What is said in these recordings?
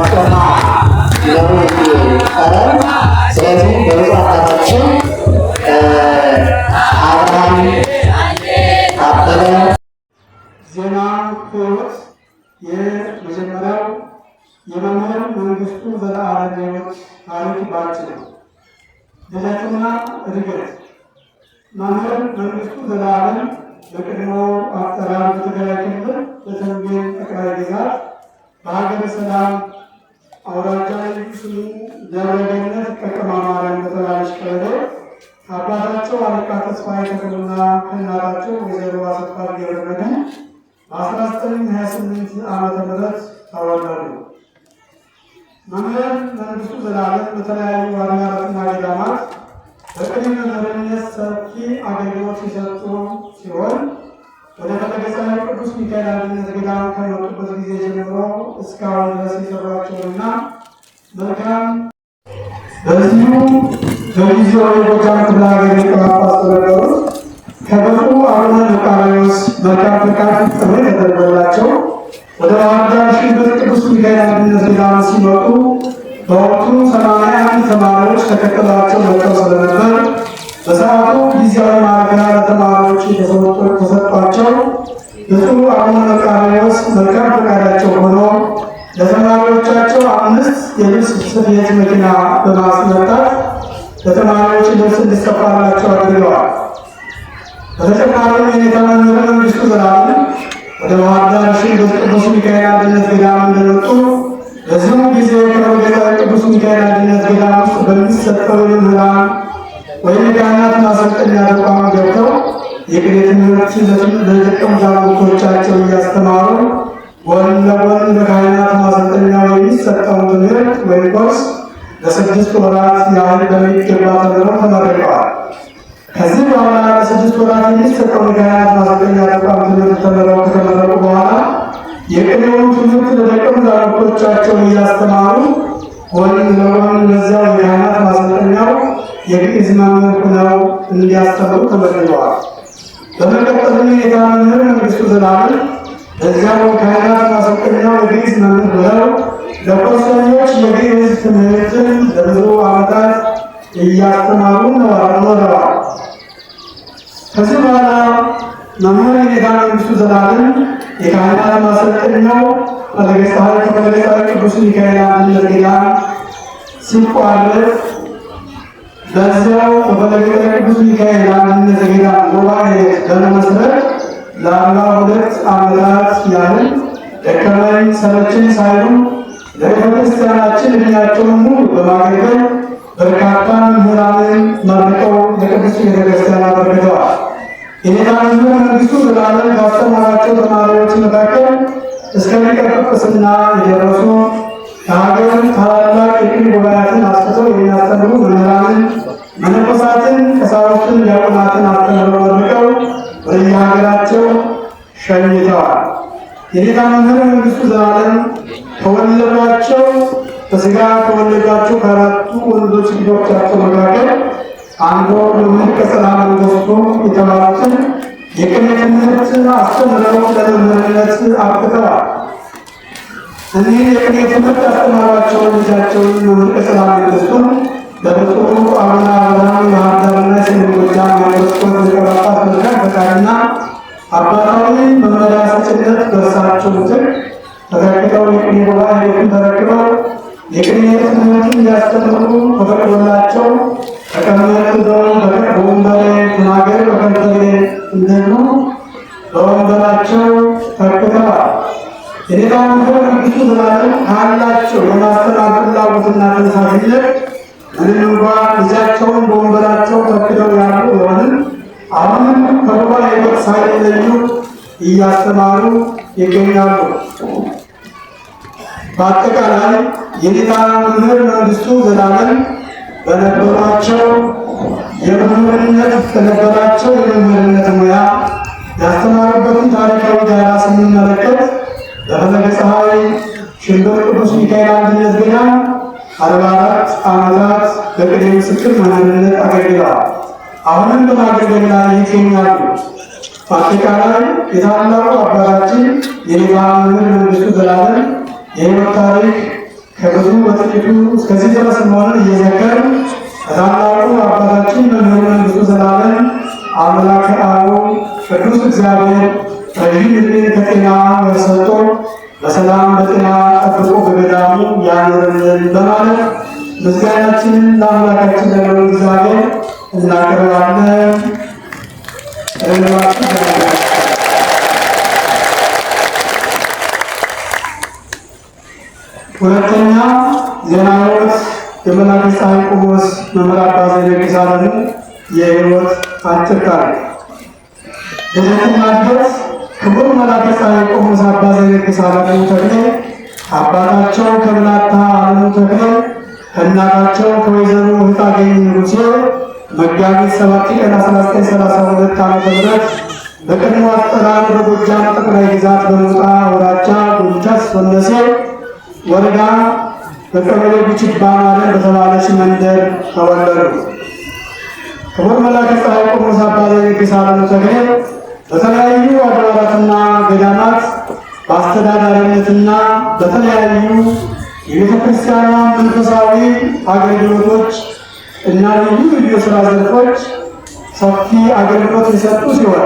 የአባታችን ነው የሚጠራው። ስለዚህ በብፁዕ አባታችን አብርሃም አበበ። ዜና ሕይወት የመጀመሪያው የመምህር መንግስቱ ዘለዓለም ሕይወት ታሪክ ባጭሩ። ልደትና እድገት። መምህር መንግስቱ ዘለዓለም በቀድሞ አጠራር በትግራይ ክልል በተንቤን ጠቅላይ ግዛት በሀገረ ሰላም አውራጃ ልዩ ስሙ ደብረ ገነት ጠቅማ ማርያም በተባለች ቀበሌ ከአባታቸው አለቃ ተስፋዬ ተክሉና ከእናታቸው ወይዘሮ አሰፋ ገብረመድህን በ1928 ዓመተ ምህረት ተወለዱ። መምህር መንግስቱ ዘላለም በተለያዩ አድባራትና ገዳማት በቅኔ መምህርነት ሰፊ አገልግሎት ሲሰጡ ሲሆን ወደ ፈለገ ፀሐይ ቅዱስ ሚካኤል አንድነት ገዳም ከመጡበት ጊዜ ጀምሮ እስካሁን ድረስ የሰሯቸውንና መልካም በዚሁ በጊዜው የጎጃም ክፍለ ሀገር ሊቀ ጳጳስ ከነበሩት ከብፁዕ አቡነ መቃርዮስ መልካም ፈቃድ ጥሪ ተደርጎላቸው ወደ ባህር ዳር ሽንብር ቅዱስ ሚካኤል አንድነት ገዳም ሲመጡ በወቅቱ 81 ተማሪዎች ተከትለዋቸው መጥተው ስለነበር በሰዓቱ ጊዜያዊ ማረፊያ ለተማሪዎች ተሰጥቷቸው ብፁዕ አቡነ መቃርዮስ መልካም ፈቃዳቸው ሆኖ ለተማሪዎቻቸው 5 የልብስ ስፌት መኪና በማስመጣት ለተማሪዎች ልብስ እንዲሰፋላቸው አድርገዋል። በተጨማሪም የኔታ መምህር መንግስቱ ዘላለም ወደ ባህር ዳር ሽንብር ቅዱስ ሚካኤል አንድነት ገዳም እንደመጡ በዚሁ ጊዜ ከፈለገ ፀሐይ ቅዱስ ሚካኤል አንድነት ገዳም ውስጥ በሚሰጠው የመምህራን ወይም የካህናት ማሰልጠኛ ተቋም ገብተው የቅኔ ትምህርት ለደቀ መዛሙርቶቻቸው እያስተማሩ ጎን ለጎን በካህናት ማሰልጠኛው የሚሰጠውን ትምህርት ወይም ኮርስ ለ6 ወራት ያህል በሚገባ ተምረው ተመርቀዋል። ከዚህ በኋላ ለ6 ወራት የሚሰጠውን የካህናት ማሰልጠኛ ተቋም ትምህርት ተምረው ከተመረቁ በኋላ የቅኔውን ትምህርት ለደቀ መዛሙርቶቻቸው እያስተማሩ ጎን ለጎን በዚያው የካህናት ማሰልጠኛው የግዕዝ መምህር ሆነው እንዲያስተምሩ ተመድበዋል። በመቀጠልም የኔታ መምህር መንግስቱ ዘላለም በዚያው ካህናት ማሰልጠኛው የግዕዝ መምህር ሆነው ለኮርሰኞች የግዕዝ ትምህርትን ለብዙ ዓመታት እያስተማሩ ኖረዋል። ከዚህ በኋላ መምህር የኔታ መንግስቱ ዘላለም የካህናት ማሰልጠኛው ፈለገ ፀሐይ ከፈለገ ፀሐይ ቅዱስ ሚካኤል አንድነት ገዳም ሲቋረጥ በዚያው በፈለገ ፀሐይ ቅዱስ ሚካኤል አንድነት ገዳም ጉባኤ በመመስረት ለ42 ዓመታት ያህል ደከመኝ ሰለቸኝ ሳይሉ ለቤተ ክርስቲያናችን ዕድሜያቸውን ሙሉ በማገልገል በርካታ መምህራንን መርቀው ለቅድስት ቤተ ክርስቲያን አበርክተዋል። የኔታ መምህር መንግስቱ ዘላለም ካስተማራቸው ተማሪዎች መካከል እስከ ሊቀ ጵጵስና የደረሱ ከሀገር ታላላቅ የቅኔ ጉባኤያትን አስፍተው የሚያስተምሩ መምህራንን፣ መነኮሳትን፣ ቀሳውስትን፣ ዲያቆናትን አስተምረው መርቀው ወደየሀገራቸው ሸኝተዋል። የኔታ መምህር መንግስቱ ዘላለም ከወለዷቸው በስጋ ከወለዷቸው ከአራቱ ወንዶች ልጆቻቸው መካከል አንዱ መምህር ቀጸላ መንግስቱ የተባሉትን የቅኔ ትምህርት አስተምረው ለመምህርነት አብቅተዋል። እኒህ የቅኔ ትምህርት ያስተማሯቸውን ልጃቸውን መምህር ቀጸላ መንግስቱን በብፁዕ አቡነ አብርሃም የባህር ዳርና የሰሜን ጎጃም ሀገረ ስብከት ሊቀ ጳጳስ መልካም ፈቃድና አባታዊ መመሪያ ሰጭነት በእርሳቸው ምትክ ተተክተው የቅኔ ጉባኤ ቤቱን ተረክበው የቅኔ ትምህርትን እንዲያስተምሩ ተፈቅዶላቸው ተቀመጥ በወንበሬ ተናገር በከንፈሬ እንደሉ በወንበራቸው ተክተዋል። የኔታ መምህር መንግስቱ ዘላለም ካላቸው የማስተማር ፍላጎትና ተነሳሽነት ምንም እንኳ ልጃቸውን በወንበራቸው ተክተው ያሉ ቢሆንም አሁንም ከጉባኤ ሕይወት ሳይለዩ እያስተማሩ ይገኛሉ። በአጠቃላይ የኔታ መምህር መንግስቱ ዘላለም በነበራቸው የመምህርነት ሙያ ያስተማሩበትን ታሪካዊ ዳራ ስንመለከት በፈለገ ፀሐይ ሽንብር ቅዱስ ሚካኤል አንድነት ገዳም 44 ዓመታት በቅኔ ምስክር መምህርነት አገልግለዋል። አሁንም በማገልገል ላይ ይገኛሉ። በአጠቃላይ የታላቁ አባታችን የኔታ መምህር መንግስቱ ዘላለም የሕይወት ታሪክ ከብዙ በጥቂቱ እስከዚህ ድረስ መሆኑን እየዘከርን ከታላቁ አባታችን መምህር መንግስቱ ዘላለም አምላከ አበው ቅዱስ እግዚአብሔር ረዥም ዕድሜ ከጤና ሰጥቶ በሰላም በጤና ጠብቆ በገዳሙ ያኖርልን በማለት ምስጋናችንን ለአምላካችን ለልዑል እግዚአብሔር እናቀርባለን። ሁለተኛ ዜና ሕይወት የመላከ ፀሐይ ቆሞስ መምህር አባ ዘይነግስ አለሙ የሕይወት አጭር ታሪክ። ልደትና እድገት። ክቡር መላከ ፀሐይ ቆሞስ አባ ዘይነግስ አለሙ ተክሌ አባታቸው ከብላታ አለሙ ተክሌ ከእናታቸው ከወይዘሮ ህጣገኝ ንጉሴ መጋቢት 7 ቀን 1932 ዓ.ም በቀድሞ አጠራር በጎጃም ጠቅላይ ግዛት በሞጣ አውራጃ ጎንቻስ ወነሴ ወረዳ በቀበሌ ጉችባ ማርያም በተባለች መንደር ተወለዱ። ክቡር መላከ ፀሐይ ቆሞስ አባ ዘይነግስ አለሙ ተክሌ በተለያዩ አድባራትና ገዳማት በአስተዳዳሪነትና በተለያዩ የቤተ ክርስቲያኗ መንፈሳዊ አገልግሎቶች እና ልዩ ልዩ የሥራ ዘርፎች ሰፊ አገልግሎት የሰጡ ሲሆን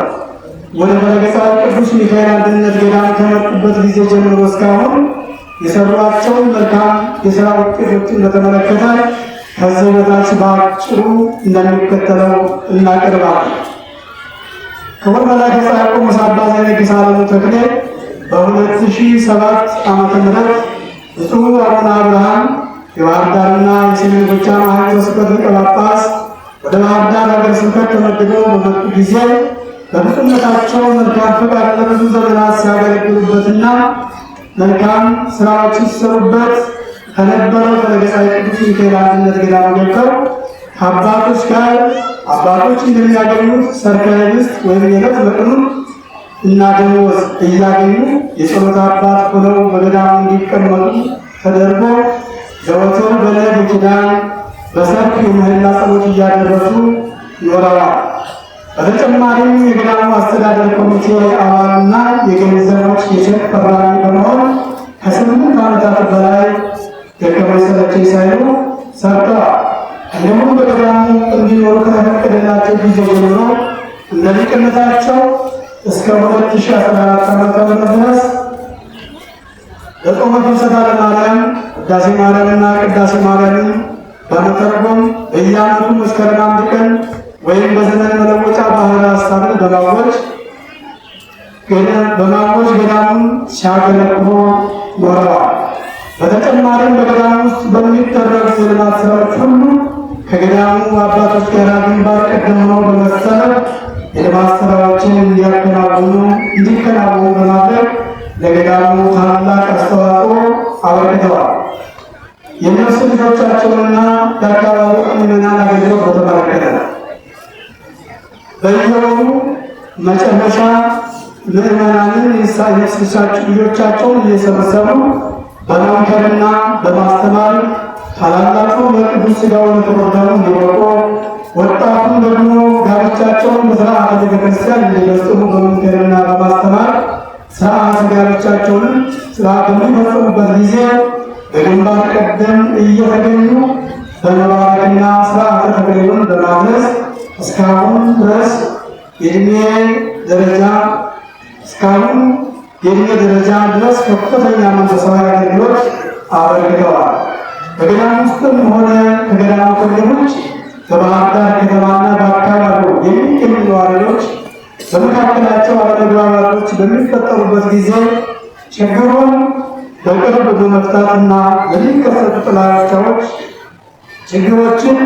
ወደ ፈለገ ፀሐይ ቅዱስ ሚካኤል አንድነት ገዳም ከመጡበት ጊዜ ጀምሮ እስካሁን የሰሯቸውን መልካም የሥራ ውጤቶችን በተመለከተ ከዚህ በታች በአጭሩ እንደሚከተለው እናቀርባለን። ክቡር መላከ ፀሐይ ቆሞስ አባ ዘይነግስ አለሙ ተክሌ በ2007 ዓመተ ምህረት ብፁዕ አቡነ አብርሃም የባህር ዳርና የሰሜን ጎጃም ሀገረ ስብከት ሊቀ ጳጳስ ወደ ባህር ዳር ሀገረ ስብከት ተመድበው በመጡ ጊዜ በብፁዕነታቸው መልካም ፈቃድ ለብዙ ዘመናት ሲያገለግሉበትና መልካም ስራዎች ሲሰሩበት ከነበረው ፈለገ ፀሐይ ቅዱስ ሚካኤል አንድነት ገዳም ገብተው ከአባቶች ጋር አባቶች እንደሚያገኙት ሰርከ ኅብስት ወይም የዕለት መቅኑን እና ደመወዝ እያገኙ የጸሎት አባት ሆነው በገዳሙ እንዲቀመጡ ተደርጎ ዘወትር በነግ ኪዳን በሰርክ የምህላ ጸሎት እያደረሱ ኖረዋል። በተጨማሪም የገዳሙ አስተዳደር ኮሚቴ አባልና የገንዘቦች የቼክ ፈራሚ በመሆን ከ8 ዓመታት በላይ ደከመኝ ሰለቸኝ ሳይሉ ሰርተዋል። እንዲሁም በገዳሙ እንዲኖሩ ከተፈቀደላቸው ጊዜ ጀምሮ እንደ ሊቅነታቸው እስከ 2014 ዓ.ም ድረስ በጾመ ፍልሰታ ለማርያም፣ ቅዳሴ ማርያምና ቅዳሴ ማርያምን በመተርጎም በየዓመቱ መስከረም 1 ቀን ወይም በዘመን መለወጫ ባህረ ሐሳብን በማወጅ ገዳሙን ሲያገለግሉ ኖረዋል። በተጨማሪም በገዳሙ ውስጥ በሚደረጉ የልማት ስራዎች ሁሉ ከገዳሙ አባቶች ጋር ግንባር ቀደም ሆነው በመሰለፍ የልማት ስራዎችን እንዲከናወኑ በማድረግ ለገዳሙ ታላቅ አስተዋጽኦ አበርክተዋል። የነፍስ ልጆቻቸውንና የአካባቢው ምዕመናን አገልግሎት በተመለከተ በየወሩ መጨረሻ ምዕመናንን የነፍስ ልጆቻቸውን እየሰበሰቡ በመምከርና በማስተማር ታላላቁ በቅዱስ ሥጋው ክቡር ደሙ እንዲበቁ፣ ወጣቱን ደግሞ ጋብቻቸውን በሥርዓተ ቤተክርስቲያን እንዲፈጽሙ በመምከርና በማስተማር ሥርዓተ ጋብቻቸውንም ሥርዓት በሚፈጽሙበት ጊዜ በግንባር ቀደም እየተገኙ በመባረክና ሥርዓተ ተክሊሉን በማድረስ እስካሁን ድረስ የዕድሜ ደረጃ እስካሁን የዕድሜ ደረጃ ድረስ ከፍተኛ መንፈሳዊ አገልግሎት አበርክተዋል። በገዳም ውስጥም ሆነ ከገዳሙ ክልል ውጭ በባህር ዳር ከተማና በአካባቢው የሚገኙ ነዋሪዎች በመካከላቸው አለመግባባቶች በሚፈጠሩበት ጊዜ ችግሩን በቅርብ በመፍታትና ለሚከሰቱ ጥላቻዎች ችግሮችን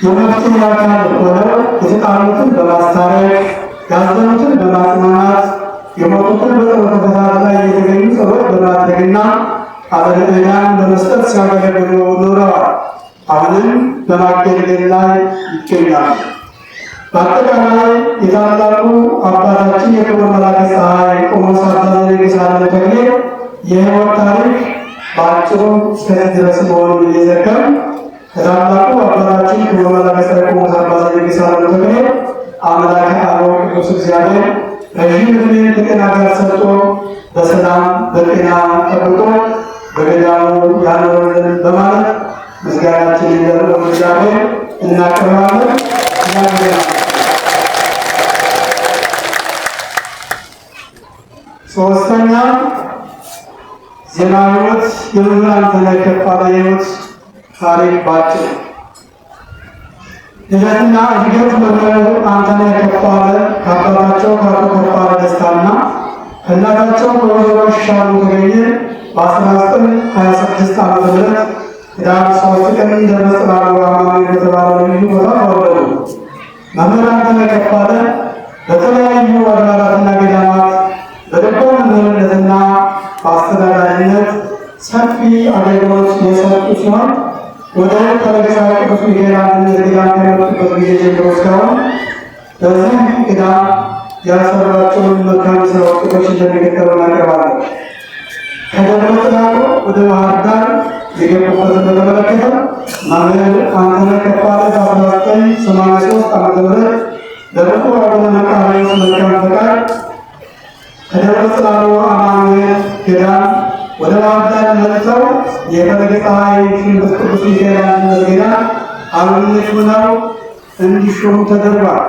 የመፍትሄ አካል ሆነው የተጣሉትን በማስታረቅ፣ ያዘኑትን በማጽናናት፣ የሞቱትን በጸሎተ ፍትሐት ላይ የተገኙ ጸሎት በማድረግና ቃለ ምዕዳን በመስጠት ሲያገለግሉ ኖረዋል። አሁንም በማገልገል ላይ ይገኛሉ። በአጠቃላይ የታላቁ አባታችን የክቡር መላከ ፀሐይ ቆሞስ አባ ዘይነግስ አለሙ ተክሌ የሕይወት ታሪክ በአጭሩ እስከዚህ ድረስ መሆኑን እየዘከርን ከታላቁ አባታችን ክቡር መላከ ጸሐይ ቆሞስ አባ ዘጌ ሳህሉ ተክሌ አምላከ አበው ቅዱስ እግዚአብሔር ረዥም ዕድሜን ከጤና ጋር ሰጥቶ በሰላም በጤና ጠብቆ በገዳሙ ያኖርልን በማለት ምስጋናችንን ለልዑል እግዚአብሔር እናቀርባለን። ሶስተኛ ዜና ሕይወት የመምህር አንተነህ ከፋለ የሕይወት ታሪክ ባጭሩ። ልደትና እድገት። መምህር አንተነህ ከፋለ ከአባታቸው ከአቶ ከፋለ ደስታና ከእናታቸው ከወይዘሮ ሻሉ ተገኘ በ1926 ዓ.ም ህዳር 3 ቀን ደብረ ጽላሎ አማኑኤል በተባለ ልዩ ቦታ ተወለዱ። መምህር አንተነህ ከፋለ በተለያዩ አድባራትና ገዳማት በደጎ መምህርነትና በአስተዳዳሪነት ሰፊ አገልግሎት የሰጡ ሲሆን ወደ ፈለገ ፀሐይ ቅዱስ ሚካኤል አንድነት ገዳም ከመጡበት ጊዜ ጀምሮ እስካሁን በዚህ ገዳም ያሰሯቸውን መልካም የሥራ ውጤቶች እንደሚከተለው እናቀርባለን። ከደብረ ጽላሎ ወደ ባህር ዳር የገቡበትን በተመለከተ መምህር አንተነህ ከፋለ በ1983 ዓ.ም በብፁዕ አቡነ መቃርዮስ መልካም ፈቃድ ከደብረ ጽላሎ አማኑኤል ገዳም ወደ ባህር ዳር መጥተው የፈለገ ፀሐይ ሽንብት ቅዱስ ሚካኤል አንድነት ገዳም አበምኔት ሆነው እንዲሾሙ ተደርጓል።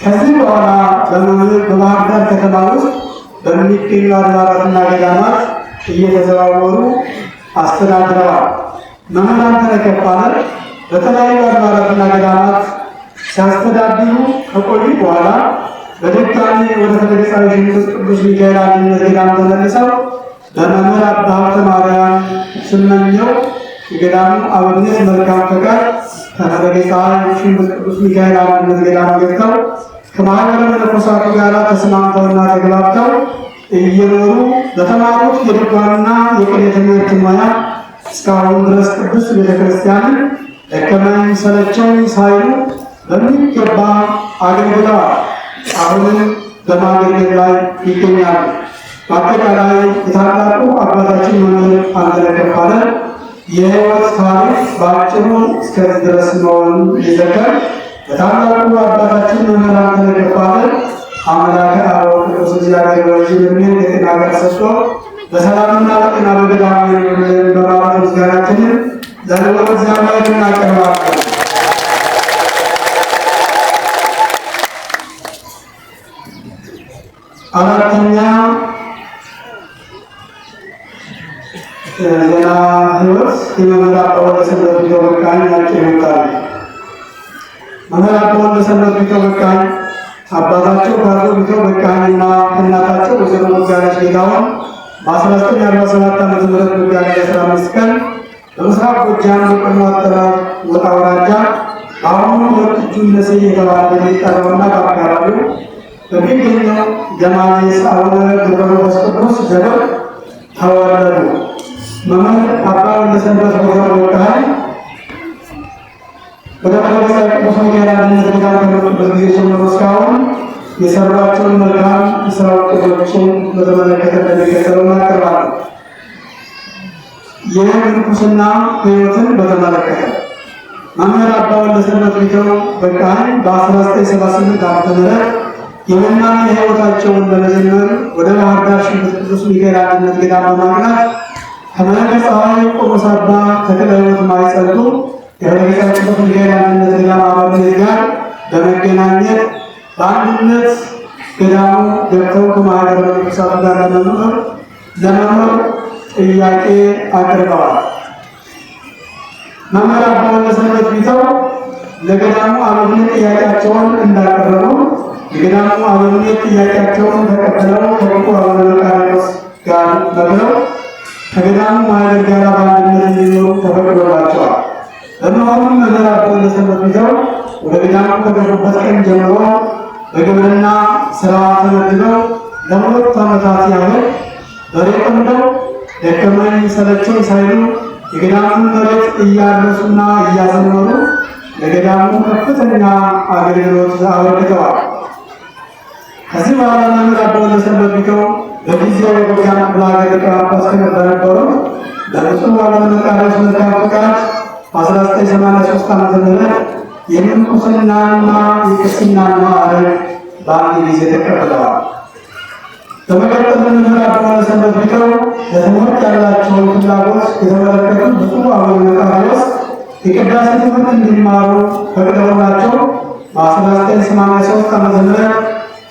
ከዚህ በኋላ በባህር ዳር ከተማ ውስጥ በሚገኙ አድባራትና ገዳማት እየተዘዋወሩ አስተዳድረዋል። መምህር አንተነህ ከፋለ በተለያዩ አድባራትና ገዳማት ሲያስተዳድሩ ከቆዩ በኋላ በድጋሚ ወደ ፈለገ ፀሐይ ሽንብት ቅዱስ ሚካኤል አንድነት ገዳም ተመልሰው በመምህር አባ ሀብተ ማርያም ስመኘው የገዳሙ አበምኔት መልካም ፈቃድ ከፈለገ ፀሐይ ሽንብት ቅዱስ ሚካኤል አንድነት ገዳም ገብተው ከማኅበረ መነኮሳቱ ጋር ተስማምተውና ተግባብተው እየኖሩ በተማሩት የድጓና የቅኔ ትምህርት ሙያ እስካሁን ድረስ ቅዱስ ቤተክርስቲያንን ደከመኝ ሰለቸኝ ሳይሉ በሚገባ አገልግለዋል። አሁንም በማገልገል ላይ ይገኛሉ። በአጠቃላይ የታላቁ አባታችን መምህር አንተነህ ከፋለ የሕይወት ታሪክ በአጭሩ እስከዚህ ድረስ መሆኑን ይዘከር። በታላቁ አባታችን መምህር አንተነህ ከፋለ አምላከ አበው ቅዱስ እግዚአብሔር ረዥም ዕድሜን ከጤና ጋር ሰጥቶ በሰላምና በጤና በገዳሙ ያኑርልን በማለት ምስጋናችንን ለልዑል እግዚአብሔር እናቀርባለን። አራተኛ ዜና ሕይወት የመምህር አባ ወልደሰንበት ቢተው በቃኝ አጭር ሕይወት ታሪክ። መምህር አባ ወልደሰንበት ቢተው በቃኝ አባታቸው ከአቶ ቢተው በቃኝና እናታቸው ወይዘሮ ቦጋለች ጌታሁን በ1947 ዓ.ም መጋቢት 15 ቀን በምስራቅ ጎጃም በቀድሞ አጠራር ሞጣ አውራጃ በአሁኑ ሁለት እጁ እነሴ እየተባለ በሚጠራውና በአካባቢው በሚገኘው ገማኔስ አቡነ ገብረ መንፈስ ቅዱስ ደብር ተወለዱ። መምህር አባ ወልደሰንበት ቢተው በቃኝ ወደ ፈለገ ፀሐይ ቅዱስ ሚካኤል አንድነት ገዳም ከመጡበት ጊዜ ጀምሮ እስካሁን የሰሯቸውን መልካም የሥራ ውጤቶችን በተመለከተ እንደሚከተለው እናቀርባለን። የምንኩስና ሕይወትን በተመለከተ መምህር አባ ወልደሰንበት ቢተው በቃኝ በ1978 ዓ.ም የመናኔ ሕይወታቸውን ለመጀመር ወደ ባህር ዳር ሽንብት ቅዱስ ሚካኤል አንድነት ገዳም በማቅናት ከመላከ ፀሐይ ቆሞስ አባ ተክለ ሕይወት ማይጸንቱ የፈለገ ፀሐይ ቅዱስ ሚካኤል አንድነት ገዳም አበምኔት ጋር በመገናኘት በአንድነት ገዳሙ ገብተው ከማኅበረ መነኮሳቱ ጋር ለመኖር ጥያቄ አቅርበዋል። መምህር አባ ወልደሰንበት ቢተው ለገዳሙ አበምኔት ጥያቄያቸውን እንዳቀረቡ የገዳሙ አበምኔት ጥያቄያቸውን ተቀብለው ከብፁዕ አቡነ መቃርዮስ ጋር መክረው ከገዳሙ ማኅበር ጋር በአንድነት እንዲኖሩ ተፈቅዶላቸዋል። በመሆኑም መምህር አባ ወልደሰንበት ቢተው ወደ ገዳሙ ከገቡበት ቀን ጀምሮ በግብርና ስራ ተመድበው ለ2 ዓመታት ያህል በሬ ጠምደው ደከመኝ ሰለቸኝ ሳይሉ የገዳሙን መሬት እያረሱና እያዘመሩ ለገዳሙ ከፍተኛ አገልግሎት አበርክተዋል። ከዚህ በኋላ መምህር አባ ወልደሰንበት ቢተው በጊዜው የጎጃም ክፍለ ሀገር ሊቀ ጳጳስ ከነበሩት በብፁዕ አቡነ መቃርዮስ መልካም ፈቃድ በ1983 ዓ.ም የምንኩስናና የቅስና ማዕረግ በአንድ ጊዜ ተቀብለዋል። በመቀጠል መምህር አባ ወልደሰንበት ቢተው ለትምህርት ያላቸውን ፍላጎት የተመለከቱት ብፁዕ አቡነ መቃርዮስ የቅዳሴ ትምህርት እንዲማሩ ፈቅደውላቸው በ1983 ዓ.ም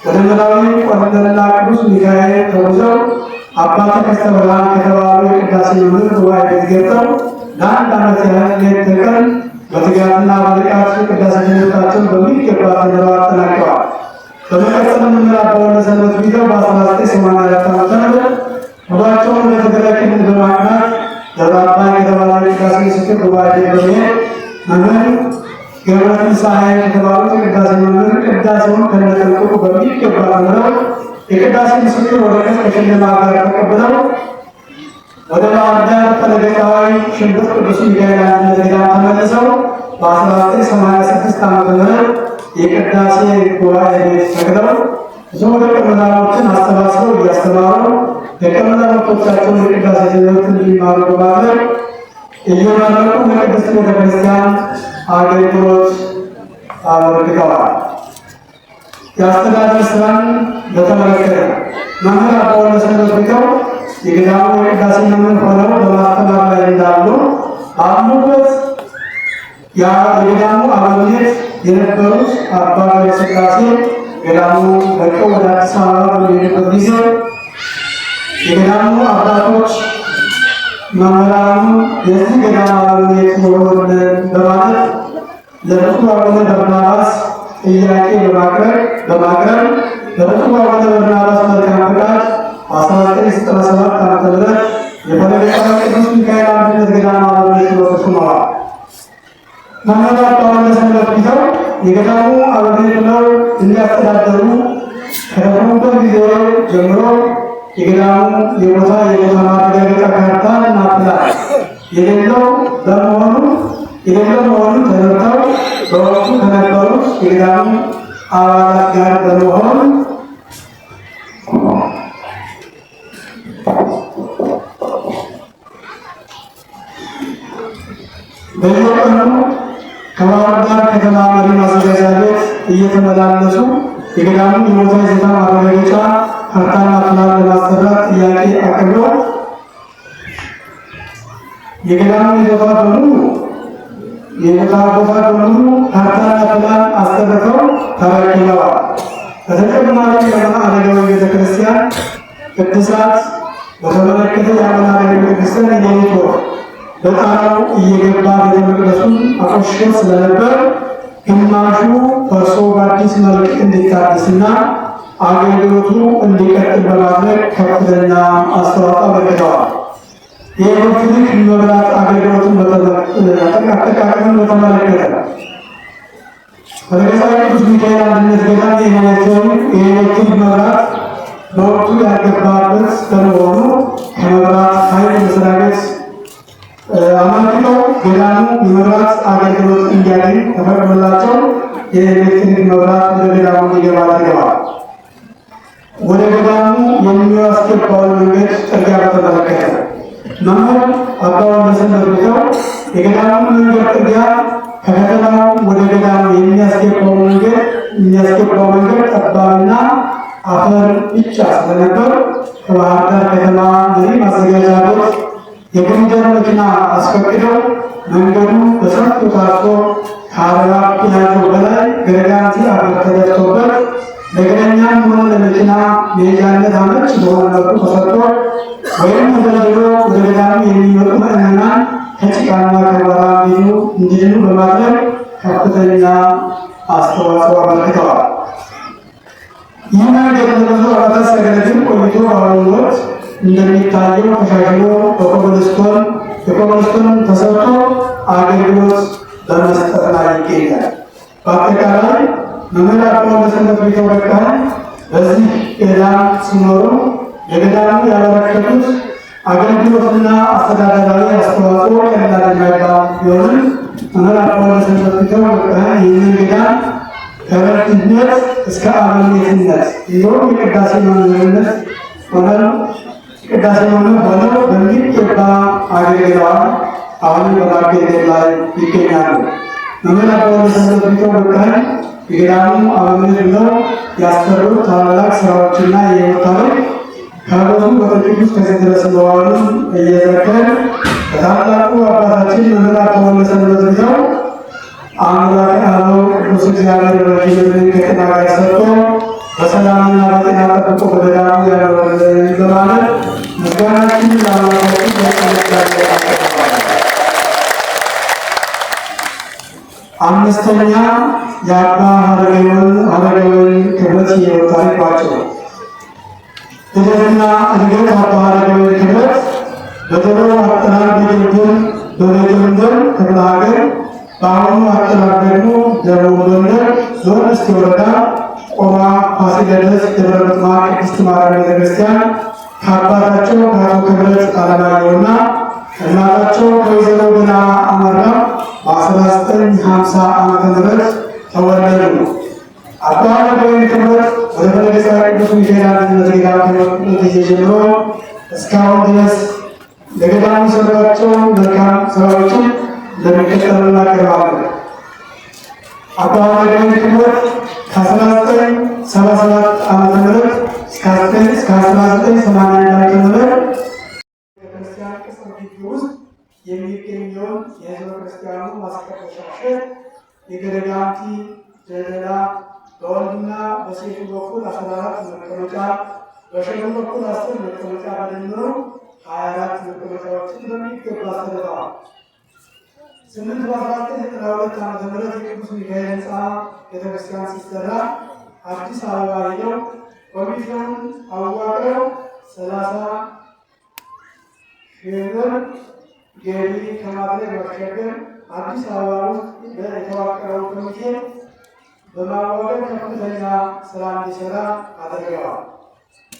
ወደ መላዊ ቆለላ ቅዱስ ሚካኤል ተጉዘው አባ ተከስተ ብርሃን ከተባሉ የቅዳሴ መምህር ጉባኤ ቤት ገብተው ለአንድ ዓመት ያህል ሌት ተቀን በትጋትና በንቃት የቅዳሴ ትምህርታቸውን በሚገባ ተምረው አጠናቀዋል። በመቀጠል መምህር አባ ወልደሰንበት ቢተው በ1984 ዓ.ም ጉዟቸውን ወደ ትግራይ ክልል በማቅናት ደብረ አባይ ከተባለ የቅዳሴ ምስክር ጉባኤ ቤት በመሄድ መምህር ገብረ ትንሣኤ ከተባሉት የቅዳሴ መምህር ቅዳሴውን ከነጥልቅቁ በሚገባ ተምረው የቅዳሴ ምስክር ወረቀት ከሽልማት ጋር ተቀብለው ወደ ባህር ዳር ፈለገ ፀሐይ ሽንብር ቅዱስ ሚካኤል አንድነት ገዳም ተመልሰው በ1986 ዓ.ም የቅዳሴ ጉባኤ ቤት ተክለው ብዙ ደቀ መዛሙርትን አሰባስበው እያስተማሩ ደቀ መዛሙርቶቻቸውን የቅዳሴ ትምህርት እንዲማሩ በማድረግ እየመረቁ ለቅድስት ቤተክርስቲያን አገልግሎት አበርክተዋል። የአስተዳደር ስራን በተመለከተ መምህር አባ ወልደሰንበት ቢተው የገዳሙ የቅዳሴ መምህር ሆነው በማስተማር ላይ እንዳሉ ባሉበት የገዳሙ አበምኔት የነበሩት አባ ገብረስላሴ ገዳሙ ለቀው ወደ አዲስ አበባ በሚሄዱበት ጊዜ የገዳሙ አባቶች መምህራኑ የዚህ ገዳም አበምኔት ይሆኑልን በማለት ለብፁዕ አቡነ በርናባስ ጥያቄ በማቅረብ በብፁዕ አቡነ በርናባስ መልካም ፈቃድ በ1997 ዓ.ም የፈለገ ፀሐይ ቅዱስ ሚካኤል አንድነት ገዳም አበምኔት ሆነው ተሹመዋል። መምህር አባ ወልደሰንበት ቢተው የገዳሙ አበምኔት ሆነው እንዲያስተዳደሩ ከተሾሙበት ጊዜ ጀምሮ የገዳሙ የቦታ ማረጋገጫ ካርታና ፕላን የሌለው መሆኑን ተረድተው በወቅቱ ከነበሩት የገዳሙ አባላት ጋር በመሆን በየቀኑ ከባህር ዳር ከተማ መሪ ማዘጋጃ ቤት እየተመላለሱ የገዳሙን የቦታ ይዞታ ማረጋገጫ ካርታና ፕላን ለማሰራት ጥያቄ አቅርበው የገዳሙን ይዞታ በሙሉ የቦታ በሙሉ ካርታና ፕላን አሰርተው ተረክበዋል። በተጨማሪ የአቡነ አረጋዊ ቤተክርስቲያን እድሳት በተመለከተ የአቡነ አረጋዊ ቤተክርስቲያን የሌሊት ወፍ በጣራው እየገባ ቤተ መቅደሱን አቆሽሾ ስለነበር ግማሹ ፈርሶ በአዲስ መልክ እንዲታደስና አገልግሎቱ እንዲቀጥል በማድረግ ከፍተኛ አስተዋጽኦ አበርክተዋል። የኤሌክትሪክ መብራት አገልግሎትን አጠቃቀምን በተመለከተ ፈለገ ፀሐይ ቅዱስ ሚካኤል አንድነት ገዳም የኤሌክትሪክ መብራት በወቅቱ ያልገባበት በመሆኑ ከመብራት ኃይል መስሪያ ቤት አመልክተው ገዳሙ የመብራት አገልግሎት እንዲያገኝ ተፈቅዶላቸው የኤሌክትሪክ መብራት ወደ ገዳሙ እንዲገባ አድርገዋል። ወደ ገዳሙ የሚያስገባውን መንገድ ጥርጊያ በተመለከተ መምህር አባ ወልደሰንበት ቢተው የገዳሙን መንገድ ጥርጊያ ከከተማው ወደ ገዳሙ የሚያስገባው መንገድ ጠባብና አፈር ብቻ ስለነበር ከባህር ዳር ከተማ መሪ ማዘጋጃ ቤት የግሪደር መኪና አስፈቅደው መንገዱ በሰፊው ታርሶ ከ40 ፒያዞ በላይ ገረጋንቲ አፈር ተደፍቶበት ለእግረኛም ሆነ ለመኪና መሄጃነት አመች በሆነ መልኩ ተሰርቶ ወይም ተደልድሎ ወደ ገዳሙ የሚመጡ ምዕመናን ከጭቃና ከአቧራ እንዲድኑ በማድረግ ከፍተኛ አስተዋጽኦ አበርክተዋል። ይህ መንገድ ለብዙ ዓመታት ሲያገለግል ቆይቶ በአሁኑ ወቅት እንደሚታየው ተሻሽሎ በኮብልስቶን ተሰርቶ አገልግሎት በመስጠት ላይ ይገኛል። በአጠቃላይ መምህር አባ ወልደሰንበት ቢተው በቃኝ በዚህ ገዳም ሲኖሩ ለገዳሙ ያበረከቱት አገልግሎትና አስተዳደራዊ አስተዋጽኦ ቀላል የማይባል ቢሆንም መምህር አባ ወልደሰንበት ቢተው በቃኝ ይህንን ገዳም ከረድነት እስከ አበምኔትነት እንዲሁም የቅዳሴ መምህርነት ሆነው በሚገባ አገልግለዋል። አሁንም በማገልገል ላይ ይገኛሉ። መምህር አባ ወልደሰንበት ቢተው በቀህን የገዳሙ አበምኔት ብለው ያሰሩት ታላላቅ ስራዎችና የሕይወት ታሪክ ከብዙ በጥቂቱ እስከዚህ ድረስ መዋሉን እየዘከርን በታላቁ አባታችን መምህር አባ ወልደሰንበት ቢተው አምላከ አበው ቅዱስ እግዚአብሔር ረጅም ዕድሜ ከጤና ጋር ሰጥቶ በሰላምና በጤና ጠብቆ በገዳሙ ያኖረልን በማለት ምስጋናችንን ለአምላካችን በጸሎት እናቀርባለን። አምስተኛ፣ የአባ ሀረገወይን ክብረት የሕይወት ታሪክ ባጭሩ። ልደትና እድገት። አባ ሀረገወይን ክብረት በድሮ አጠራር በቤጌምድር ክፍለ ሀገር፣ በአሁኑ አጠራር ደግሞ ደቡብ ጎንደር ዞን እስቴ ወረዳ ቆማ ፋሲለደስ ደብረ ምጥማቅ ቅድስት ማርያም ቤተክርስቲያን ከአባታቸው ከአቶ ክብረት አለማየሁና እናታቸው ከወይዘሮ ገና አመራ በ1950 ዓመተ ምህረት ተወለዱ። አባ ሀረገወይን ክብረት ወደ ፈለገ ፀሐይ ቅዱስ ሚካኤል አንድነት ገዳም ከመጡበት ጊዜ ጀምሮ እስካሁን ድረስ ለገዳሙ የሰሯቸው መልካም ስራዎችን እንደሚከተለው እናቀርባለን። አባ ሀረገወይን ክብረት ከ1977 ዓመተ ምህረት እስከ 1981 ዓመተ ምህረት ቤተክርስቲያን ቅጽር ግቢ ውስጥ የሚገኘውን የህዝበ ክርስቲያኑ ማስቀደሻ ሼድ፣ የገደጋምቲ ደለላ በወንድና በሴቱ በኩል 14 መቀመጫ፣ በሸሉ በኩል 10 መቀመጫ፣ በድምሩ 24 መቀመጫዎችን በሚገባ አሰርተዋል። 8፣ በ1992 ዓመተ ምህረት የቅዱስ ሚካኤል ህንፃ ቤተክርስቲያን ሲሰራ አዲስ አበባ ሄደው ኮሚቴውን አዋቅረው 30,000 ብር ገቢ ከማድረግ ባሻገር አዲስ አበባ ውስጥ የተዋቀረው ኮሚቴ በማዋቀር ከፍተኛ ስራ እንዲሰራ አድርገዋል።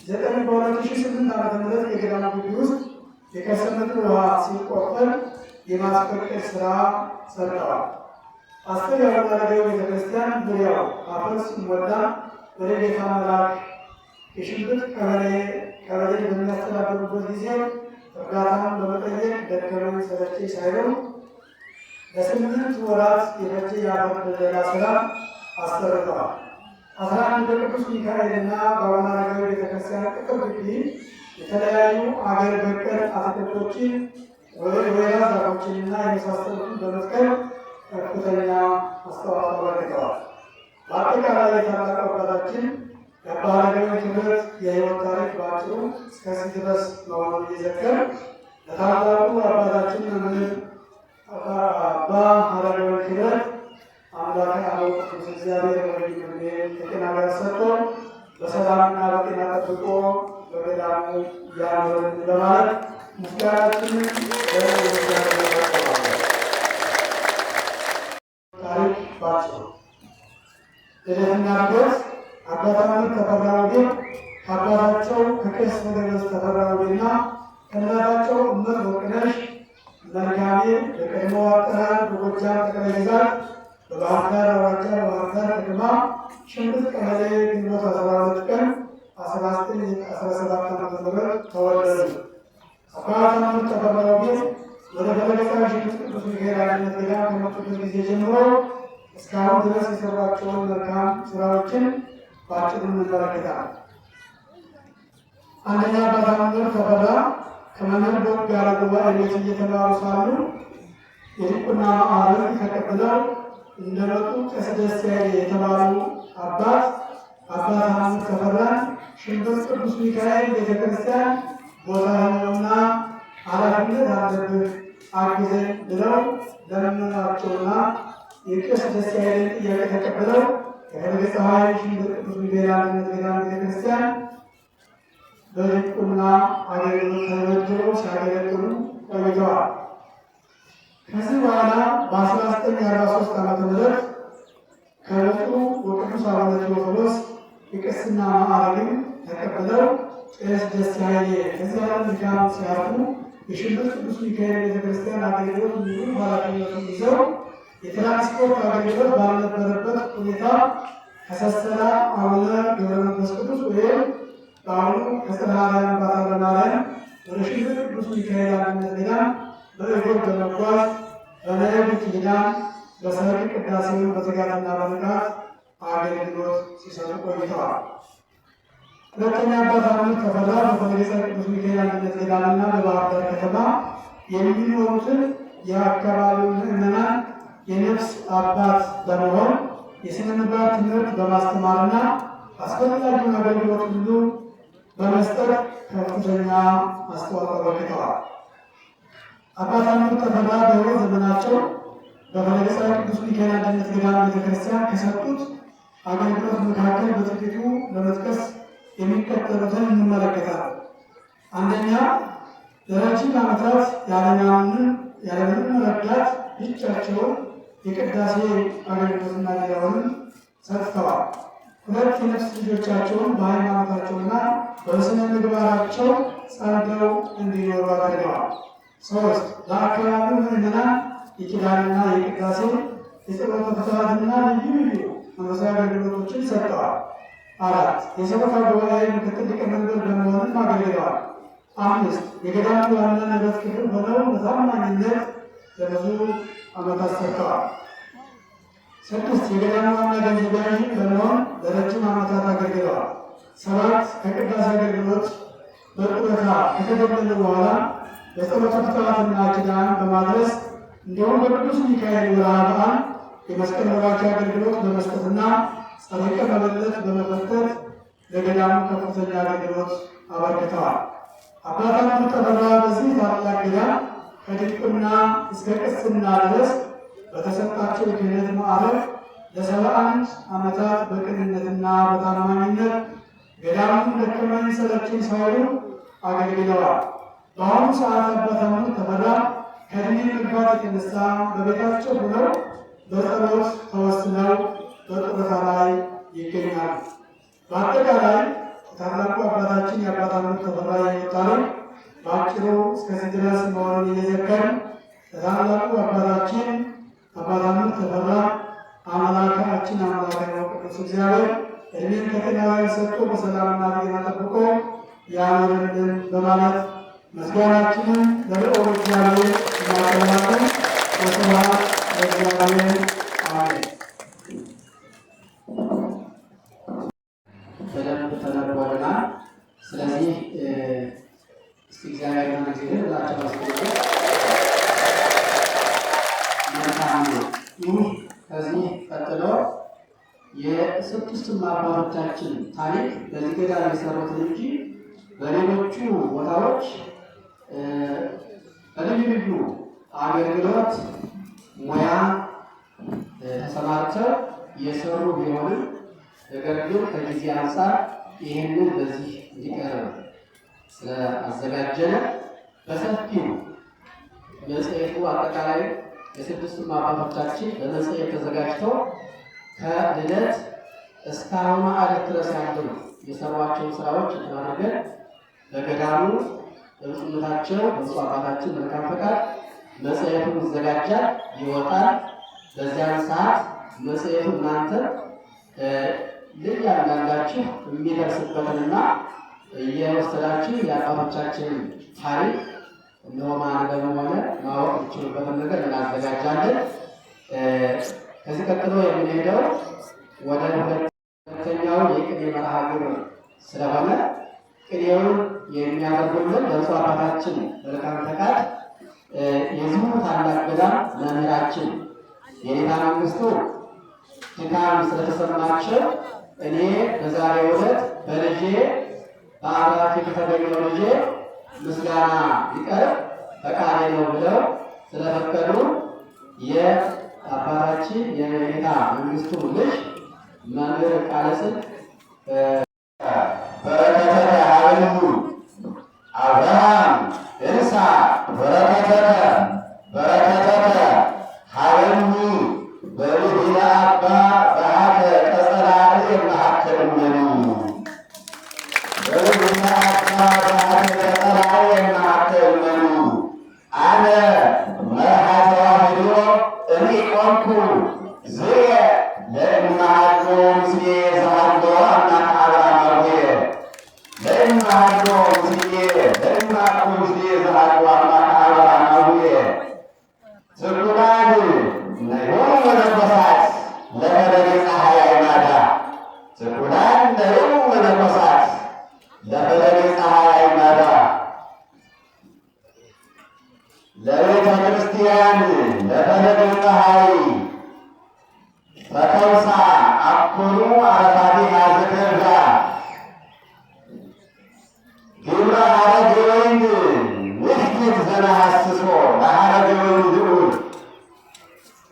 9፣ በ2008 ዓመተ ምህረት የገዳሙ ግቢ ውስጥ የከርሰ ምድር ውሃ ሲቆፈር የማስፈቀድ ስራ ሰርተዋል። 10፣ የአቡነ አረጋዊ ቤተክርስቲያን ዙሪያው አፈር ሲሞላ ወደ ጌታ መልአክ የሽንብጥ ቀበሌ በሚያስተዳድሩበት ጊዜ እርዳታን በመጠየቅ ደከመኝ ሰለቸኝ ሳይሉ ለ8 ወራት የፈጀ የአፈር ድለላ ስራ አሰርተዋል። 11፣ በቅዱስ ሚካኤልና በአቡነ አረጋዊ ቤተክርስቲያን ቅጥር ግቢ የተለያዩ አገር በቀል አትክልቶችን፣ ወይራ ዛፎችንና የመሳሰሉትን በመትከል ከፍተኛ አስተዋጽኦ አበርክተዋል። በአጠቃላይ የታላቁ አባታችን የአባ አረጋዊ ክብረት የሕይወት ታሪክ በአጭሩ እስከዚህ ድረስ መሆኑን እየዘከር ለታላቁ አባታችን መምህር አባ አረጋዊ ክብረት አምላከ አበው ቅዱስ እግዚአብሔር ረጅም ዕድሜ ከጤና ጋር ሰጥቶ በሰላምና በጤና ጠብቆ በገዳሙ ያኖረን በማለት ምስጋናችንን ለእግዚአብሔር እናቀርባለን። ታሪክ ባጭሩ። ልደትና እድገት። አባ ታምር ተፈራ ውቤ ከአባታቸው ከቄስ ነገረዝ ተፈራ ውቤና ከእናታቸው እመት ወርቅነሽ መልካሜ በቀድሞ አጠራር በጎጃም ጠቅላይ ግዛት በባህር ዳር አውራጃ በባህር ዳር ከተማ ሽንብጥ ቀበሌ ግንቦት 12 ቀን 1917 ዓ.ም ተወለዱ። አባ ታምር ተፈራ ውቤ ወደ ፈለገ ፀሐይ ሽንብጥ ቅዱስ ሚካኤል አንድነት ገዳም ከመጡበት ጊዜ ጀምሮ እስካሁን ድረስ የሰሯቸውን መልካም ስራዎችን በአጭሩ እንመለከታለን። አንደኛ፣ አባ ታምር ተፈራ ከመምህር ቦጋለ ጉባኤ ቤት እየተማሩ ሳሉ የዲቁና ማዕረግ ተቀብለው እንደመጡ ቄስ ደስያዬ የተባሉ አባት አባ ታምር ተፈራን ሽንብጥ ቅዱስ ሚካኤል ቤተክርስቲያን ቦታ ነውና ኃላፊነት አለብህ፣ አግዘኝ ብለው ለመኗቸውና የቄስ ደስያዬን ጥያቄ ተቀብለው ከፈለገ ፀሐይ ሽንብጥ ቅዱስ ሚካኤል አንድነት ገዳም ቤተክርስቲያን በዲቁና አገልግሎት ተመድበው ሲያገለግሉ ቆይተዋል። ከዚህ በኋላ በ1943 ዓመተ ምህረት ከብፁዕ ወቅዱስ አቡነ ቴዎፍሎስ የቅስና ማዕረግን ተቀብለው ቄስ ደስያዬ ከዚህ ዓለም ድካም ሲያርፉ የሽንብጥ ቅዱስ ሚካኤል ቤተክርስቲያን አገልግሎት ሙሉ ኃላፊነቱን ይዘው የትራንስፖርት አገልግሎት ባልነበረበት ሁኔታ ከሰሰላ አቡነ ገብረ መንፈስ ቅዱስ ወይም በአሁኑ ከጽርሐ አርያም ባታ ለማርያም ወደ ሽንብጥ ቅዱስ ሚካኤል አንድነት ገዳም በእግር በመጓዝ በመሄድ ኪዳን በሰርግ ቅዳሴውን በትጋትና በንቃት አገልግሎት ሲሰጡ ቆይተዋል። ሁለተኛ አባት አምር ተፈራ በፈለገ ፀሐይ ቅዱስ ሚካኤል አንድነት ገዳምና በባህር ዳር ከተማ የሚኖሩትን የአካባቢው ምዕመናን የነፍስ አባት በመሆን የሥነ ምግባር ትምህርት በማስተማርና አስፈላጊውን አገልግሎት ሁሉ በመስጠት ከፍተኛ አስተዋጽኦ አበርክተዋል። አባት አምር ተፈራ በሕይወት ዘመናቸው በፈለገ ፀሐይ ቅዱስ ሚካኤል አንድነት ገዳም ቤተክርስቲያን ከሰጡት አገልግሎት መካከል በጥቂቱ ለመጥቀስ የሚከተሉትን እንመለከታለን። አንደኛ፣ ለረጅም ዓመታት ያለምንም ረዳት ብቻቸውን የቅዳሴ አገልግሎትና ሌላውንም ሰጥተዋል። ሁለት፣ የነፍስ ልጆቻቸውን በሃይማኖታቸውና በስነ ምግባራቸው ጸንተው እንዲኖሩ አድርገዋል። ሶስት፣ ለአካባቢው ምዕመናን የኪዳንና የቅዳሴ የጸሎተ ፍትሐትና ልዩ ልዩ መንፈሳዊ አገልግሎቶችን ሰጥተዋል። አራት፣ የሰበካ ጉባኤ ምክትል ሊቀመንበር በመሆንም አገልግለዋል። አምስት፣ የገዳሙ ዋና ንብረት ክፍል ሆነው በታማኝነት ለብዙ ዓመታት ሰርተዋል። ስድስት፣ የገዳሙ ዋና ገንዘብ ያዥ በመሆን ለረጅም ዓመታት አገልግለዋል። ሰባት፣ ከቅዳሴ አገልግሎት በጡረታ ከተገለሉ በኋላ የጸሎተ ፍትሐትና ኪዳን በማድረስ እንዲሁም በቅዱስ ሚካኤል ወርሃ በዓል የመስቀል መባቻ አገልግሎት በመስጠትና ጸሪቀ መበለት በመፈተት ለገዳሙ ከፍተኛ አገልግሎት አበርክተዋል። አባታችን ተፈራ በዚህ ታላቅ ገዳም ከዲቁና እስከ ቅስና ድረስ በተሰጣቸው የክህነት ማዕረግ ለ71 ዓመታት በቅንነትና በታማኝነት ገዳሙን ደከመኝ ሰለቸኝ ሳይሉ አገልግለዋል። በአሁኑ ሰዓት አባታችን ተፈራ ከእድሜ መግፋት የተነሳ በቤታቸው ሆነው በጸሎት ተወስነው በጡረታ ላይ ይገኛሉ። በአጠቃላይ ታላቁ አባታችን የአባታችን ተፈራ የሕይወት ታሪክ በአጭሩ እስከዚህ ድረስ መሆኑን እየዘከርን ለታላቁ አባታችን አባታችን ተፈራ አምላካችን አምላከ ቅዱስ እግዚአብሔር እድሜን ከጤና ጋር ሰጥቶ በሰላምና በጤና ጠብቆ ያኖርልን በማለት ምስጋናችንን ለልዑል እግዚአብሔር እናቀርባለን። ወስብሐት ለእግዚአብሔር አሜን። በደንብ ተነቦልናል። ስለዚህ እስቲ እግዚአብሔር እግዚአብሔር ብላችሁ አመስግኑ። መልካም ነው። ይህ ከዚህ ቀጥሎ የስድስቱም አባቶቻችን ታሪክ በዚህ ገዳም የሰሩትን እንጂ በሌሎቹ ቦታዎች በልዩ ልዩ አገልግሎት ሙያ ተሰማርተው የሰሩ ቢሆንም ነገር ግን ከጊዜ አንጻር ይህንን በዚህ እንዲቀርብ ስለአዘጋጀነ በሰፊው መጽሔቱ አጠቃላይ የስድስቱም አባቶቻችን በመጽሔት ተዘጋጅተው ከልደት እስከ አሁኑ ዕለት ድረስ ያሉ የሰሯቸውን ስራዎች አድርገን በገዳሙ በብፁዕነታቸው በብፁዕ አባታችን መልካም ፈቃድ መጽሔቱ ይዘጋጃል፣ ይወጣል። በዚያን ሰዓት መጽሔቱ እናንተ ለእያንዳንዳችሁ የሚደርስበትንና እየወሰዳችሁ የአባቶቻችንን ታሪክ እነሆ ማንበብም ሆነ ማወቅ የሚችሉበትን ነገር እናዘጋጃለን። ከዚህ ቀጥሎ የምንሄደው ወደ ሁለተኛው የቅኔ መርሃ ግብር ስለሆነ ቅኔውን የሚያደርጉልን ለብፁዕ አባታችን መልካም ፈቃድ የዚሁ ታላቅ ገዳም መምህራችን የኔታ መንግስቱ ድካም ስለተሰማቸው እኔ በዛሬው ዕለት በልጄ በአብራኬ ከተገኘው ልጄ ምስጋና ቢቀርብ ፈቃዴ ነው ብለው ስለፈቀዱ የአባታችን የኔታ መንግስቱ ልጅ መምህር ቃለ ጽድቅ በረከተከ ሀበልሁ አብርሃም እንሳ በረከተከ በረከተከ ሀበኒ በልሂለ አባ በሀከ ቀጸላ እምመካከል እመኒ በልሂለ አባ በሀከ ቀጸላ እምመካከል እመኒ አነ መርሃ ተዋህዶ እምኢቆምኩ ዝየ ለእመሃሎ ምስሌ ዘሃሎ አምላከ አብርሃም አቡየ ለእመሃሎ ምስሌ ለእመሃሎ ምስሌ ዘሃሎ አምላከ አብርሃም አቡየ። ጸለዩ መነኮሳት ለፈለገ ፀሐይ አዕማዳ ለቤተ ክርስቲያን ለፈለገ ፀሐይ ተከውሳ አኮኑ አረፋቲሃ ዘከርጋ ግብረ ሐረገ ወይን ንሕትት ዘነሐስሶ ለሐረገ ወይን ልዑል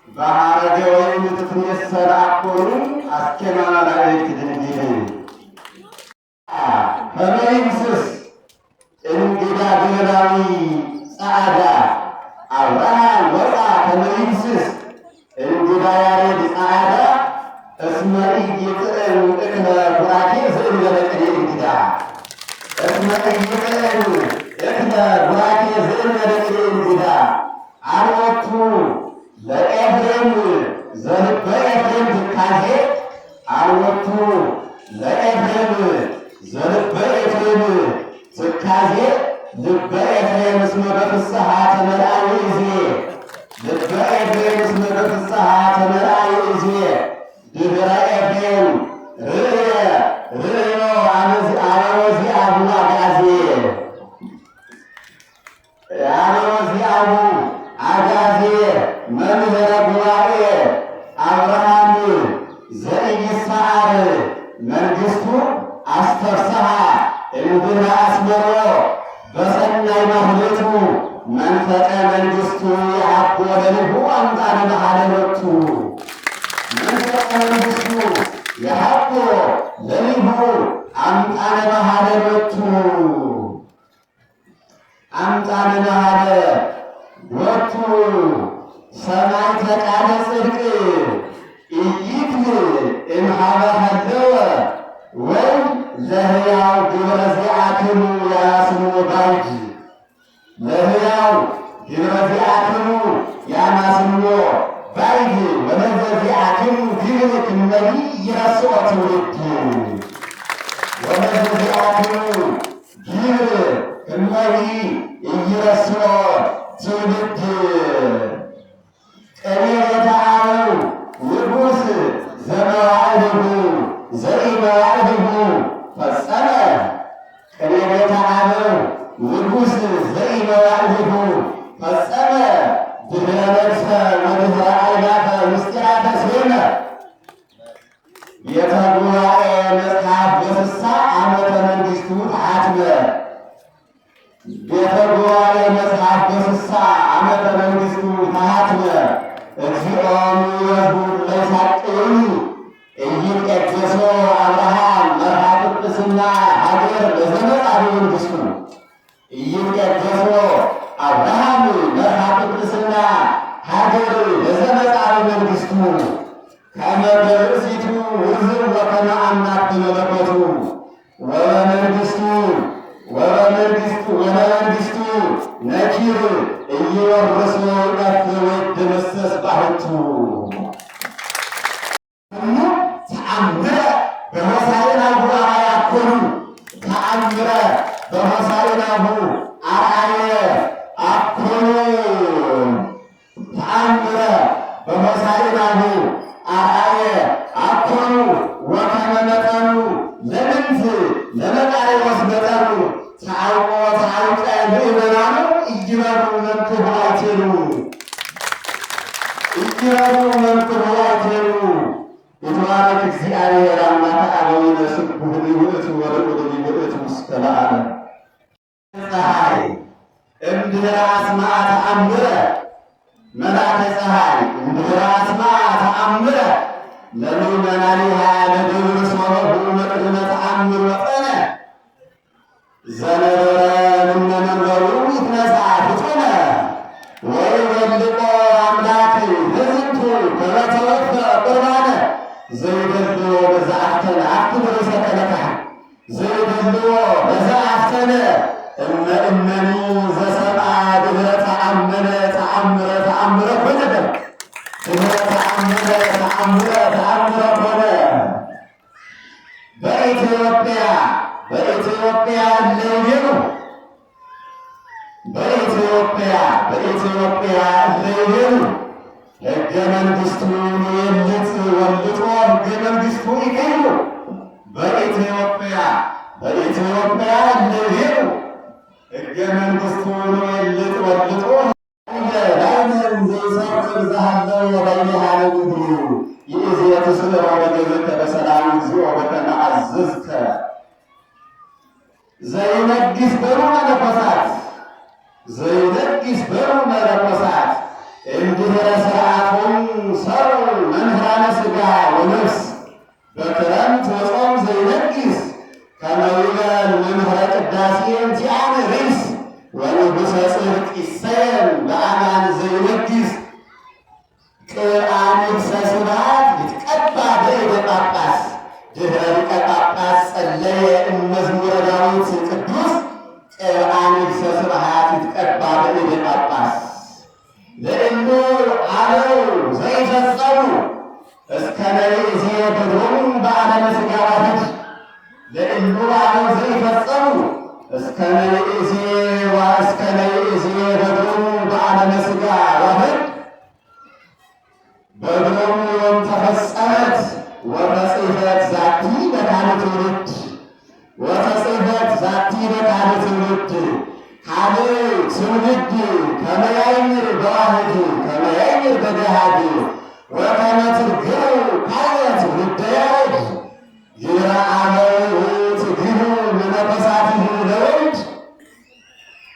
በሐረገ ወይን ትትሜሰል አኮኑ አስኬማ መላእክት ድንግል ከመ ይምስስ እንግዳ ብሔራዊ ጸዓዳ አብርሃም ወፃ ከመ ይምስስ እንግዳ ያሬድ ጸዓዳ እስመ ኢይጥዕም እክለ ቡራኬ ዘእንበለ ቅኔ እንግዳ እስመ ኢይጥዕም እክለ ቡራኬ ዘእንበለ ቅኔ እንግዳ አልወቱ ለኤፍሬም ዘልበ ኤፍሬም ትካዜ አልወቱ ለኤፍሬም ዘልበ ኤፍሬም ትካዜ ልበ ኤፍሬም እስመ በፍስሐ ተመልአ ይእዜ ልበ ኤፍሬም እስመ በፍስሐ ተመልአ ይእዜ ድኅረ ኤፍሬም ርእየ ርእዮ አበወዚአሁ አግዓዜ አበወዚአሁ አግዓዜ መምህረ ጉባኤ አብርሃም ዘኢይሰዓር መንግሥቱ አስተፍስሐ እምድኅረ አስመሮ በሰናይ ማህሌቱ መንፈቀ መንግሥቱ የአቦ ለልሁ አምጣነ መሐለሎቱ መንፈቀ መንግሥቱ የአቦ ለልሁ አምጣነ መሐለሎቱ አምጣነ መሐለ ወቱ ሰማይ ተቃለ ጽድቅ ኢይክል እምኀበ ሀለወ ወይ ለሕያው ግብረ ዚአክሙ ያስሙ ባዕድ ለሕያው ግብረ ዚአክሙ ያማስሞ ባዕድ ወለዘ ዚአክሙ ግብር ክመኒ ይረስዖ ትውልድ ወለዘ ዚአክሙ ግብር ክመኒ ኢይረስዖ ትውልድ ቅኔ ቤተ አበው ንጉሥ ዘመዋዕድሁ ዘኢመዋዕድሁ ፈጸመ ቅኔ ቤተ አበው ንጉሥ ዘኢመዋዕድሁ ፈጸመ ድኅረ ነግሠ ወድኅረ አእላፈ ምስጢራተ ሴመ ቤተ ጉባኤ መጽሐፍ በስሳ ዓመተ መንግሥቱ ተሐትመ ቤተ ጉባኤ መጽሐፍ በስሳ ዓመተ መንግሥቱ ተሐትመ እግዚኦሙ ይወዝቡ ለይሳቅዩ ኢይትቀደሶ አብርሃም መርሃ ጵጵስና ሀገር ለዘመጻ መንግሥቱ ኢይትቀደሶ አብርሃም መርሃ ጵጵስና ሀገር ለዘመጻ መንግሥቱ ከመ በርእሲቱ ውዝር ወከመ አምላክ በመለኮቱ ወበመንግሥቱ ወበመንግሥቱ ወለመንግሥቱ ነኪር ኢይወርሶ ይጠፍ ወይደመሰስ ባህቱ ተአምረ በሆሳዕናሁ አርአያ ኮኑ ተአምረ በሆሳዕናሁ አርአየ አኮኑ ተአምረ በሆሳዕናሁ አርአየ አኮኑ ወከመ መጠኑ ለምንት ለመቃርዮስ መጠኑ ተአውቆ ተአውቀ ምእመናኑ ኢይበሉ መንክሁ አይቴኑ ኢይበሉ መንክሁ አይቴኑ ይትባረክ እግዚአብሔር አምላከ አበዊነ ስቡሕ ውእቱ ወልዑል ውእቱ እስከ ለዓለም። ፀሐይ እምድኅረ አስማዐ ተአምረ መልአከ ፀሐይ እምድኅረ አስማዐ ተአምረ ለምእመናኒሃ ለደብረ ሶበሁ መቅድመ ተአምር ወጠነ ዘነበረ እምነ መንበሩ ይትነሣ ፍጡነ ወይበልቆ አምላክ ለዝንቱ ከመ ተወፈ ቁርባነ ዘይደልዎ በዘአፍተነ አክብር ርእሰከ ለካህን ዘይደልዎ በዘአፍተነ እመ እመኒ ዘሰምዐ ድኅረ ተአመነ ተአምረ ተአምረ ኮነ ድኅረ ተአመነ ተአምረ ተአምረ ኮነ። በኢትዮጵያ በኢትዮጵያ ለይቤሉ በኢትዮጵያ በኢትዮጵያ ለይቤሉ ሕገ መንግሥቱ የልጥ ወልጦ ሕገ መንግሥቱ ይቀይሩ በኢትዮጵያ ለብሔሩ ሕገ መንግሥቱን ወልጥ ወልጦ ላይመን ዘይሰርቅ ዘሃለው ወበይሃ ምድሩ ይእዜ ትስዕሮ ለገዝከ በሰላም እግዚኦ በከመ አዘዝከ። ዘይነግስ በሩ መነኮሳት፣ ዘይነግስ በሩ መነኮሳት እምድኅረ ሥርዓቶሙ ሰሩ መምህራነ ሥጋ ወነፍስ በክረምት ወጾም ዘይነግስ ከመ ይበል መምህረ ቅዳሴ እንቲአነ ርእስ ወንጉሠ ጽድቅ ይሰየም በአማን ዘይነግስ ቅብአ ንግሠ ስብሐት ይትቀባ በእደ ጳጳስ ድኅረ ሊቀ ጳጳስ ጸለየ እመዝሙረ ዳዊት ቅዱስ ቅብአ ንግሠ ስብሐት ይትቀባ በእደ ጳጳስ። ለእሉ አበው ዘይፈጸሙ እስከ ነይእዜ በድሮሙ በዓለመ ሥጋ ዋሕድ፣ ለእሉ አበው ዘይፈጸሙ እስከ ነይእዜ እስከ ነይእዜ በድሮሙ በዓለመ ሥጋ ዋሕድ በድሮሙ ተፈጸመት ወተጽሕፈት ዛቲ በካልእ ትውልድ፣ ወተጽሕፈት ዛቲ በካልእ ትውልድ፣ ካልእ ትውልድ ከመ ያእምር በዋሕድ ከመ ያእምር በገሃድ ወከመ ትርግኡ ካልእ ትውልደ ያሬድ ግብረ አበው ትግሁ መነኮሳትሁ ለወልድ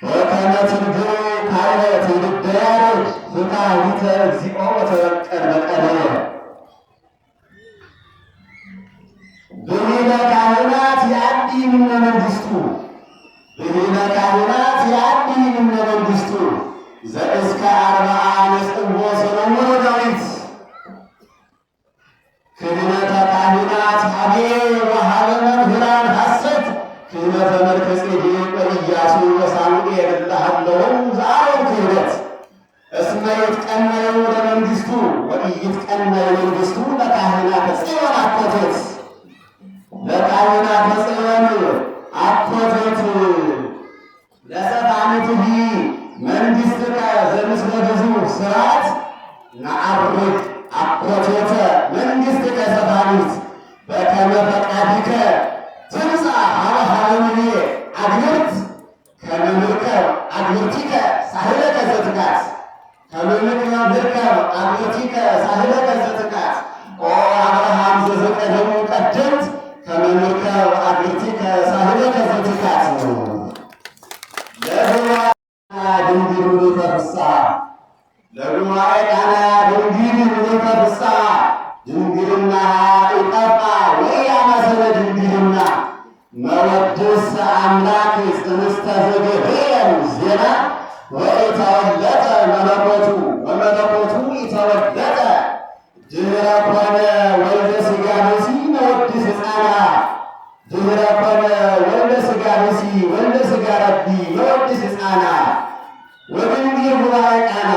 ወከመ ትርግኡ ካልእ ትውልደ ያሬድ ፍትሐዊተ እግዚኦ ወተበቀል በቀለየ። ብሂለ ካህናት የዐቢ እምነ መንግሥቱ፣ ብሂለ ካህናት የዐቢ እምነ መንግሥቱ ዘእስከ 40 ነጽንቦ ሰሎሞን ወዳዊት። ክህነተ ካህናት ሀቤ ወሀበ መምህራን ሐሰት ክህነተ መልከጼዴቅ ወኢያሱ ወሳሙኤል እለሃለወሙ ዘአሮን ክህነት እስመ ይትቀነዩ ለመንግሥቱ ወኢይትቀነዩ መንግሥቱ ለካህናተ ጽዮን አኮቴት፣ ለካህናተ ጽዮን አኮቴት። ለሰፋንትሂ መንግሥትከ ዘምስለ ብዙ ስርዓት ነዐርግ አኮቴተ መንግሥትከ ሰፋኒት በከመ ፈቃድከ ትምጻእ ሀበ ሀበንቤ አግብርት ከመ ንርከብ አግብርቲከ ሳህለከ ዘትካት፣ ከመ ንርከብ አግብርቲከ ሳህለከ ዘትካት። ኦ አብርሃም ዘዘቀደሙ ቀደምት ከመ ንርከብ አግብርቲከ ሳህለከ ዘትካት። ለጉባኤ ድንግል ምልዕተ ፍስሐ፣ ለጉባኤ ቃና ድንግል ምልዕተ ፍስሐ ድንግልና ኢጠፋ ወኢያማሰነ ድንግልና መወድስ አምላክ ጽንስተ ዘገብርኤል ዜና ወኢተወለጠ መለኮቱ ወመለኮቱ ኢተወለጠ ድኅረ ኮነ ወልደ ሥጋ ብእሲ መወድስ ሕፃና፣ ድኅረ ኮነ ወልደ ሥጋ ብእሲ ወልደ ሥጋ ረቢ መወድስ ሕፃና ወድንግል ጉባኤ ቃና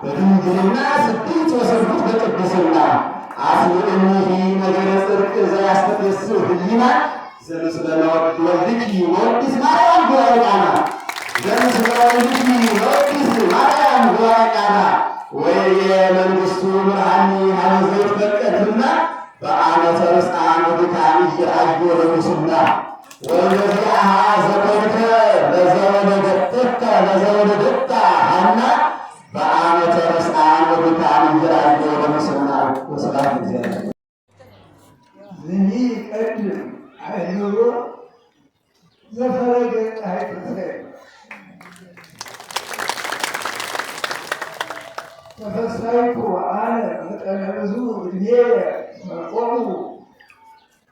በድንግልና ስድስት ወስድስት በቅድስና አስምዕኒሂ ነገረ ጽድቅ ዘያስተፌስሕ ህሊና ዘምስለ ወልድኪ መወድስ ማርያም ጉባኤ ቃና፣ ዘምስለ ወልድኪ መወድስ ማርያም ጉባኤ ቃና። ወየ መንግሥቱ ብርሃኒ ሀበ ዘይትፈቀድና በዓመተ ርስዓን ወድካም ኢይርአዮ ለሙስና ወለዚአሃ ዘኮንከ ለዘወለደትከ ለዘወለደታ ሐና በዓመተ ርስዓን ወድካም ኢይርአዮ ለሙስና። ወስብሐት ለእግዚአብሔር። ዝኒ ቀድም አእምሮ ዘፈረገ ፀሐይ ትንሣኤ ተፈሳይኩ አነ መጠነ ብዙ ዕድሜ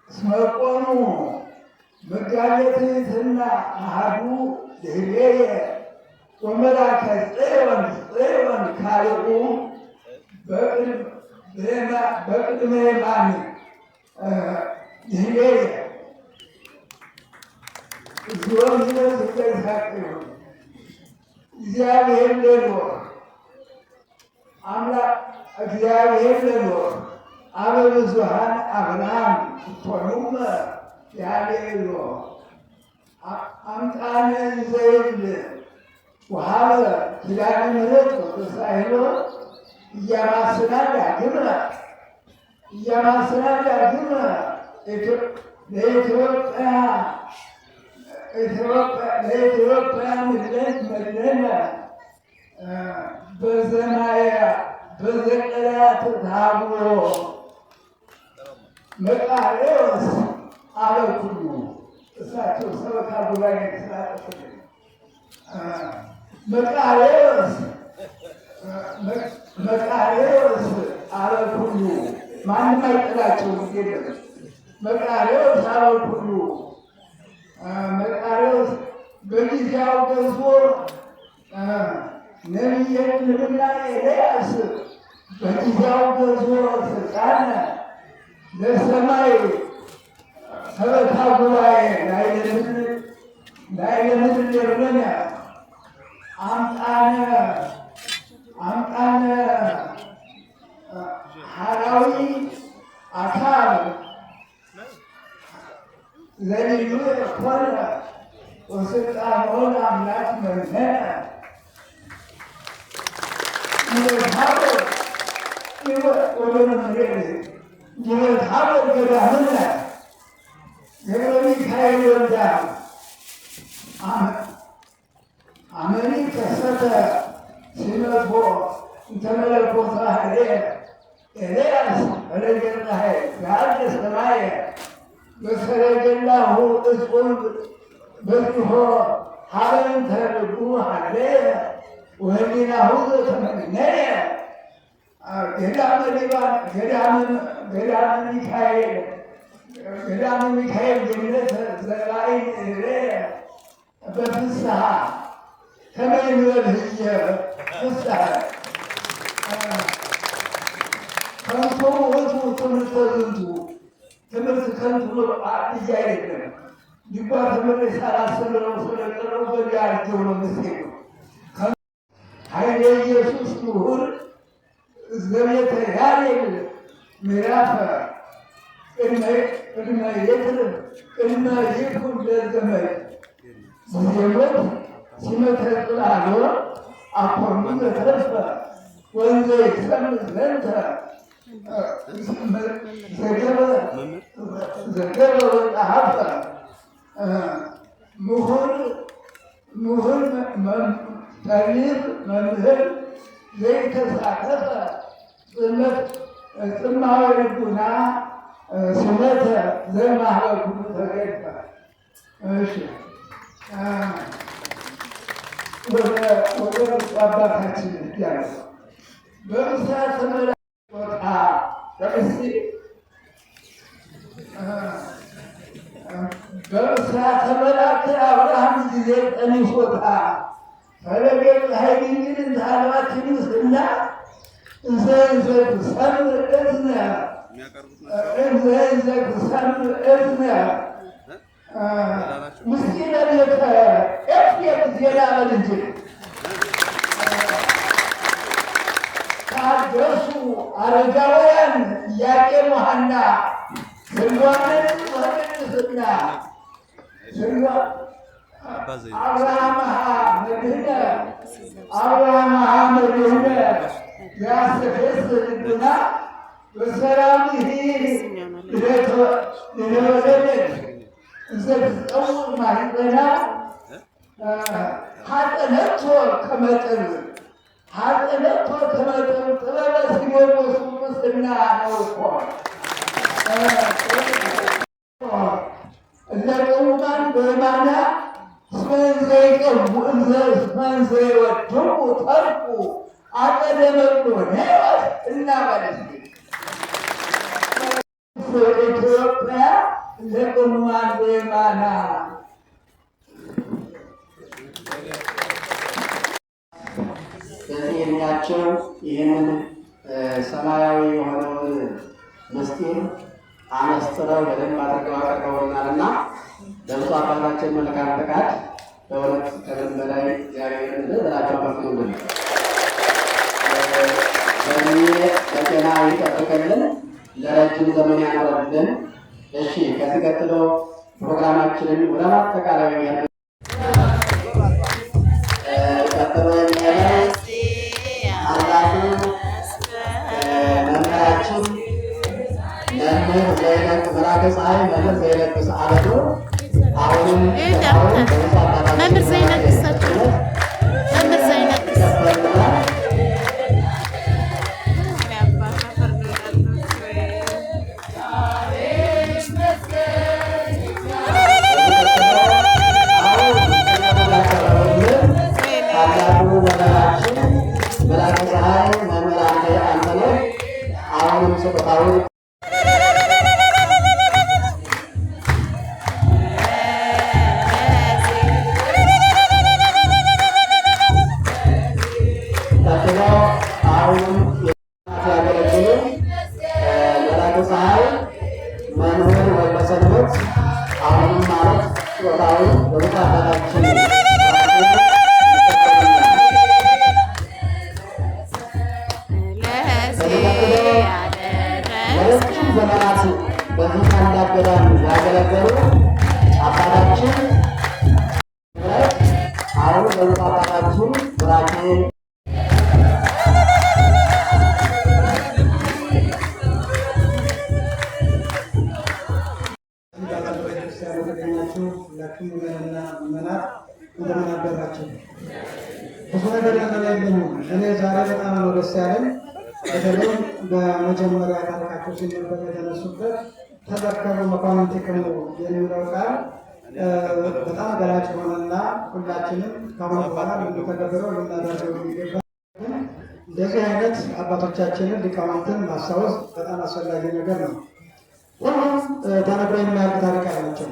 እስመ ቆሙ መጋቤ ትሕትና አሐዱ ድኅሬየ ወመላከ ጽዮን ጽዮን ካልኡ በቅድመ የማን ድኅሬየ። እግዚኦ ምሕረት ይስሐቅ ይሁን። እግዚአብሔር ለኖህ አምላክ እግዚአብሔር ለኖህ አበ ብዙኃን አብርሃም ትቶኑመ ያሌሎ አምጣነ ዘይብል ወሀበ ኪዳነ ምሕረት ወተሳህሎ እያማስና ዳግመ እያማስና ዳግመ። ለኢትዮጵያ ለኢትዮጵያ ምድረት መድረነ በዘማያ በዘቀላት ታብሮ መቃርዮስ አበኩሉ እሳቸው ሰበካ ጉባኤ ስላጠፉልን መቃርዮስ መቃርዮስ አበኩሉ ማንም አይጥላቸው የለም። መቃርዮስ አበኩሉ መቃርዮስ በጊዜያው ገዝቦ ነቢየ ንብላ ኤልያስ በጊዜያው ገዝቦ ስልጣነ ለሰማይ ሰበካ ጉባኤ ላይ ለምድር የረነ አምጣነ አምጣነ ሐራዊ አካል ዘልዩ ኮነ ወስልጣኖን አምላክ መዝነ ወደ መምሬ ይበታበር ገዳምነ ገብረ ሚካኤል ወልዳ አመኒ ከሰተ ሲመቶ እንተ መለኮተ ኃይሌ ኤልያስ ረገላ ኃይል ሰማየ በሰረገላሁ እጹብ በጽሖ ሀበንተ ልቡ ሀለየ ወህሊናሁ ዘተመነየ ገዳመ ሊባን ገዳመ ሚካኤል ገዳመ ሚካኤል ገነት ዘራእይ በፍስሐ ከመ ይንበል ህየ ፍስሐ ከንቱ ውእቱ ትምህርተ ዝንቱ ትምህርት ከንቱ ልጅ አይደለም። ድጓ ተምሬ ሳላስተምረው ስለቀረው በዚያ አድርጌው ነው የምትሄደው። ኃይለ ኢየሱስ ምሁር ዘቤተ ያሬድ ምዕራፈ ቅድመ የትር ቅድመ ይኩን ለዘመድ ዜሞት ሲመተ ጽላሎ አኮኑ ዘተርፈ ወንዘ ይሰምዕ ዘንተ ዘገበ ወጸሐፈ ምሁር ምሁር ጠቢብ መምህር ዘይተሳተፈ ጽማዌ ልቡና ስመተ ዘማህበ ኩሉ ተገድፈ። እሺ ወደ ብፁዕ አባታችን ያለ በምስራተ መላእክት በምስራተ መላእክት አብርሃም ጊዜ ጠኒሶታ ፈለገ ፀሐይ ድንግል እንተ አልባቲ ንጽሕና እንዘ ትሰምዕ እዝነ እንዘ ትሰምዕ እዝነ ምስጢረ ቤተ ኤፍሬም ዜና በል እንጂ ታገሱ አረጋውያን ኢያቄም ወሐና ስልዋንን ወቅድስና አብርሃምሃ መድህነ አብርሃምሃ መድህነ ያስተፌስ ልቡና በሰላምህ ለወለደት እንዘ ትጸውዕ ማኅፀና ሐጠነቶ ከመጥብ ሐጠነቶ ከመጥብ ጥበበ ሲሞቆስ ቅስና ነው እኮ እለ ቅቡማን በየማና እስመ እንዘ ይቀቡ እስመ እንዘ ይወድቁ ተርፉ አጸደ መቅዶንዮስ እና ማለት ኢትዮጵያ ለቅቡማን በየማና በዚህ እድሜያቸው ይህንን ሰማያዊ የሆነውን ምስጢር አመስጥረው በደንብ አድርገው አቅርበውልናልና በብፁዕ አባታችን መልካም ፈቃድ በእውነት ከምንም በላይ እግዚአብሔርን ብላቸው አመስግኑልን። በእድሜ በጤና ይጠብቅልን፣ ለረጅም ዘመን ያኖረልን። እሺ፣ ከዚህ ቀጥሎ ፕሮግራማችንን ወደ ማጠቃለያው ቀጥሎ የሚሄደው ታላቁ መምህራችን መምህር ዘይነቅ ብርሃን መላከ ፀሐይ መምህር ዘይነግስ አለቱ አሁንም ስጦታውን በብፁዕ አባታችን መምህር ዘይነግሳቸው መምህር ዘይነግስ ይቀበሉናል። ታላቁ መምህራችን መላከ ፀሐይ መምህር አንተነህ አሁንም ስጦታውን ቀጥሎ አሁንም ያገለግሉ መላከ ፀሐይ መምህር ወልደሰንበት አሁንም ማለት ስጦታውን በብፁዕ አባታችን ለረጅም ዘመናት በዚህ ታላቅ ገዳም ያገለገሉ አባታችን አሁን በብፁዕ አባታችን ቡራኬ ቤተክርስቲያን የተገኛችሁ ሁላችሁም ምዕመናንና ምዕመናት እንደምን አደራችሁ? ብዙ ነገር ያለ የለኝም። እኔ ዛሬ በጣም ነው ደስ ያለኝ። በተለይ በመጀመሪያ ታሪካቸው ሲነበብ የተነሱበት ተዘከሩ መኳንንቲክሙ የሚለው ቃል በጣም ገላጭ የሆነና ሁላችንም ከአሁን በኋላ ልንተገብረው ልናደርገው የሚገባ እንደዚህ አይነት አባቶቻችንን ሊቃውንትን ማስታወስ በጣም አስፈላጊ ነገር ነው። ሁሉም ተነግሮ የማያልቅ ታሪክ አላቸው።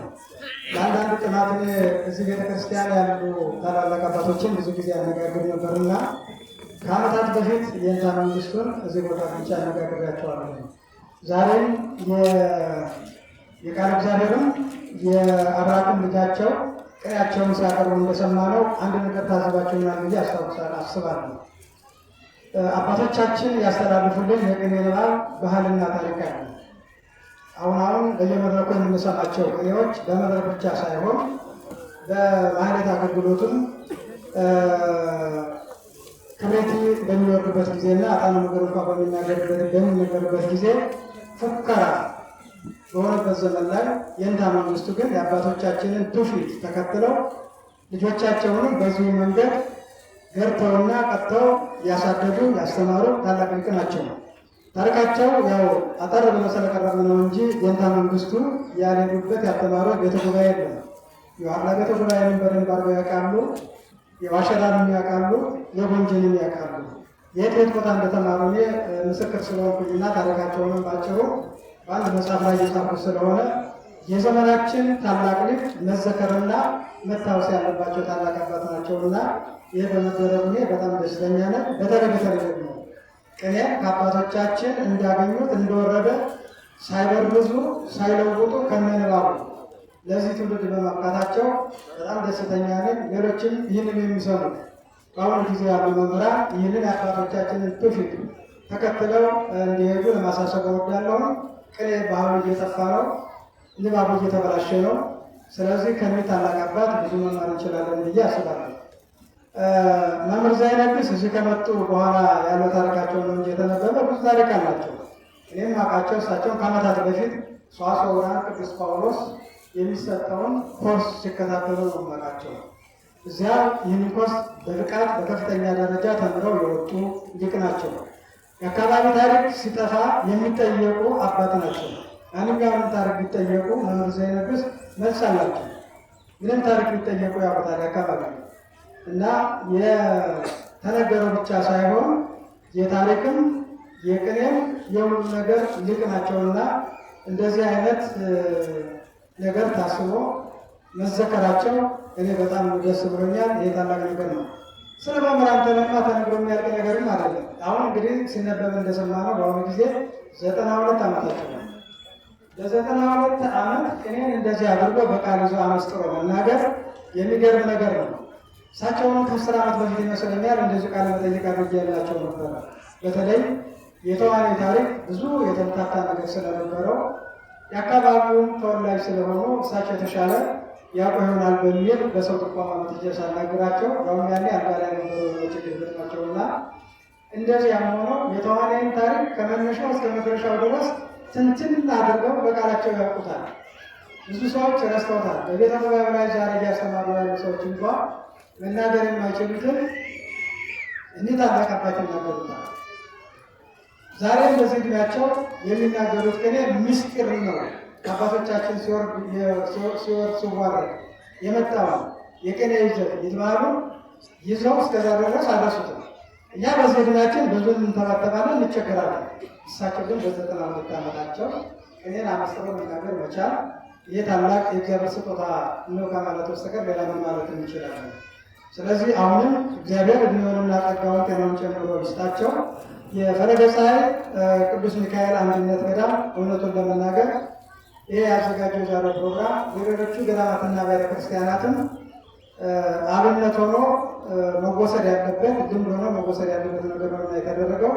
ለአንዳንድ ጥናት እኔ እዚህ ቤተክርስቲያን ያሉ ታላላቅ አባቶችን ብዙ ጊዜ ያነጋግር ነበርና ከዓመታት በፊት የእንታ መንግስቱን እዚህ ቦታ አግኝቼ አነጋግሬያቸዋለሁ። ዛሬም የቃል እግዚአብሔርም የአብራቅም ልጃቸው ቅኔያቸውን ሲያቀርቡ እንደሰማነው አንድ ነገር ታዝባችሁናል ብዬ አስታውሳለሁ አስባለሁ። አባቶቻችን ያስተላልፉልን የቅኔ ንባብ ባህልና ታሪክ አለ። አሁን አሁን በየመድረኩ የምንሰማቸው ቅኔዎች በመድረክ ብቻ ሳይሆን በማህሌት አገልግሎትም ክብሬቲ በሚወርድበት ጊዜና ዕጣነ ነገር እንኳ በሚነገርበት ጊዜ ፉከራ በሆነበት ዘመን ላይ የእንታ መንግስቱ ግን የአባቶቻችንን ትውፊት ተከትለው ልጆቻቸውንም በዚሁ መንገድ ገርተውና ቀጥተው ያሳደጉ ያስተማሩ ታላቅ ሊቅ ናቸው። ታሪካቸው ያው አጠር ብሎ ስለቀረበ ነው እንጂ የእንታ መንግስቱ ያልሄዱበት ያልተማሩት ቤተ ጉባኤ የለም። የዋርላ ቤተ ጉባኤንም በደንብ አድርገው ያውቃሉ። የዋሸራንም ያውቃሉ። የጎንጅንም ያውቃሉ። የት የት ቦታ እንደተማሩ እኔ ምስክር ስለሆንኩኝና ታሪካቸውንም ባጭሩ በአንድ መጽሐፍ ላይ እየጻፉ ስለሆነ የዘመናችን ታላቅ ሊቅ መዘከርና መታወስ ያለባቸው ታላቅ አባት ናቸውና ይህ በመደረጉ እኔ በጣም ደስተኛ ነኝ። በተለይ በተለይ ደግሞ ቅኔ ከአባቶቻችን እንዳገኙት እንደወረደ ሳይበርዙ ሳይለውጡ ከነንባቡ ለዚህ ትውልድ በማብቃታቸው በጣም ደስተኛ ነኝ። ሌሎችም ይህንን የሚሰሙ በአሁኑ ጊዜ ያሉ መምህራን ይህንን የአባቶቻችንን ትውፊት ተከትለው እንዲሄዱ ለማሳሰብ እወዳለሁ። ቅኔ ባህሉ እየጠፋ ነው፣ ንባቡ እየተበላሸ ነው። ስለዚህ ከእኒህ ታላቅ አባት ብዙ መማር እንችላለን ብዬ አስባለሁ። መምህር ዘይነግስ እዚህ ከመጡ በኋላ ያለው ታሪካቸው ነው እንጂ የተነበበ ብዙ ታሪክ አላቸው። እኔም አውቃቸው እሳቸውን ከዓመታት በፊት ሰዋስወ ብርሃን ቅዱስ ጳውሎስ የሚሰጠውን ኮርስ ሲከታተሉ ነው የማውቃቸው። እዚያ ይህን ኮርስ በብቃት በከፍተኛ ደረጃ ተምረው የወጡ ሊቅ ናቸው። የአካባቢ ታሪክ ሲጠፋ የሚጠየቁ አባት ናቸው። ማንኛውንም ታሪክ ቢጠየቁ መምህር ዘይነግስ መልስ አላቸው። ምንም ታሪክ ቢጠየቁ ያውቁታል የአካባቢ እና የተነገረው ብቻ ሳይሆን የታሪክም የቅኔም የሁሉ ነገር ሊቅ ናቸውና እንደዚህ አይነት ነገር ታስቦ መዘከራቸው እኔ በጣም ደስ ብሎኛል። ይሄ ታላቅ ነገር ነው። ስለ መምህር አንተነህማ ተነግሮ የሚያልቅ ነገርም አይደለም። አሁን እንግዲህ ሲነበብ እንደሰማነው በአሁኑ ጊዜ 92 ዓመታቸው ነው። ለ92 ዓመት ቅኔን እንደዚህ አድርጎ በቃል ይዞ አመስጥሮ መናገር የሚገርም ነገር ነው። እሳቸውንም ከ10 ዓመት በፊት ይመስለኛል እንደዚሁ ቃለ መጠይቅ አድርጌላቸው ነበረ። በተለይ የተዋናይ ታሪክ ብዙ የተምታታ ነገር ስለነበረው የአካባቢውም ተወላጅ ስለሆኑ እሳቸው የተሻለ ያውቁ ይሆናል በሚል በሰው ጥቆማ መጥቼ ሳናግራቸው ያውም ያኔ አልጋ ላይ ነበሩ ችግር ገጥሟቸውና እንደዚያም ሆኖ የተዋናይን ታሪክ ከመነሻው እስከ መድረሻው ድረስ ትንትን አድርገው በቃላቸው ያውቁታል። ብዙ ሰዎች ረስተውታል። በቤተ ጉባኤው ላይ ዛሬ እያስተማሩ ያሉ ሰዎች እንኳ መናገር የማይችሉትን እኒህ ታላቅ አባት ይናገሩታል። ዛሬም በዚህ ዕድሜያቸው የሚናገሩት ቅኔ ምስጢር ነው። አባቶቻችን ሲወርድ ሲዋረድ የመጣውን የቅኔ ይዘት ይትባሉ ይዘው እስከዛ ድረስ አልረሱትም። እኛ በዚህ ዕድሜያችን ብዙ እንተባተባለን፣ እንቸገራለን። እሳቸው ግን በ92 ዓመታቸው ቅኔን አመስጥረው መናገር መቻል ይህ ታላቅ የእግዚአብሔር ስጦታ ነው ከማለት በስተቀር ሌላ ምን ማለት እንችላለን? ስለዚህ አሁንም እግዚአብሔር እድሜውንና ጸጋውን ጤናውን ጨምሮ ይስጣቸው። የፈለገ ፀሐይ ቅዱስ ሚካኤል አንድነት ገዳም እውነቱን ለመናገር ይህ ያዘጋጀው ዛሬው ፕሮግራም ለሌሎቹ ገዳማትና ቤተ ክርስቲያናትም አብነት ሆኖ መወሰድ ያለበት ልምድ ሆኖ መወሰድ ያለበት ነገር ነው የተደረገው።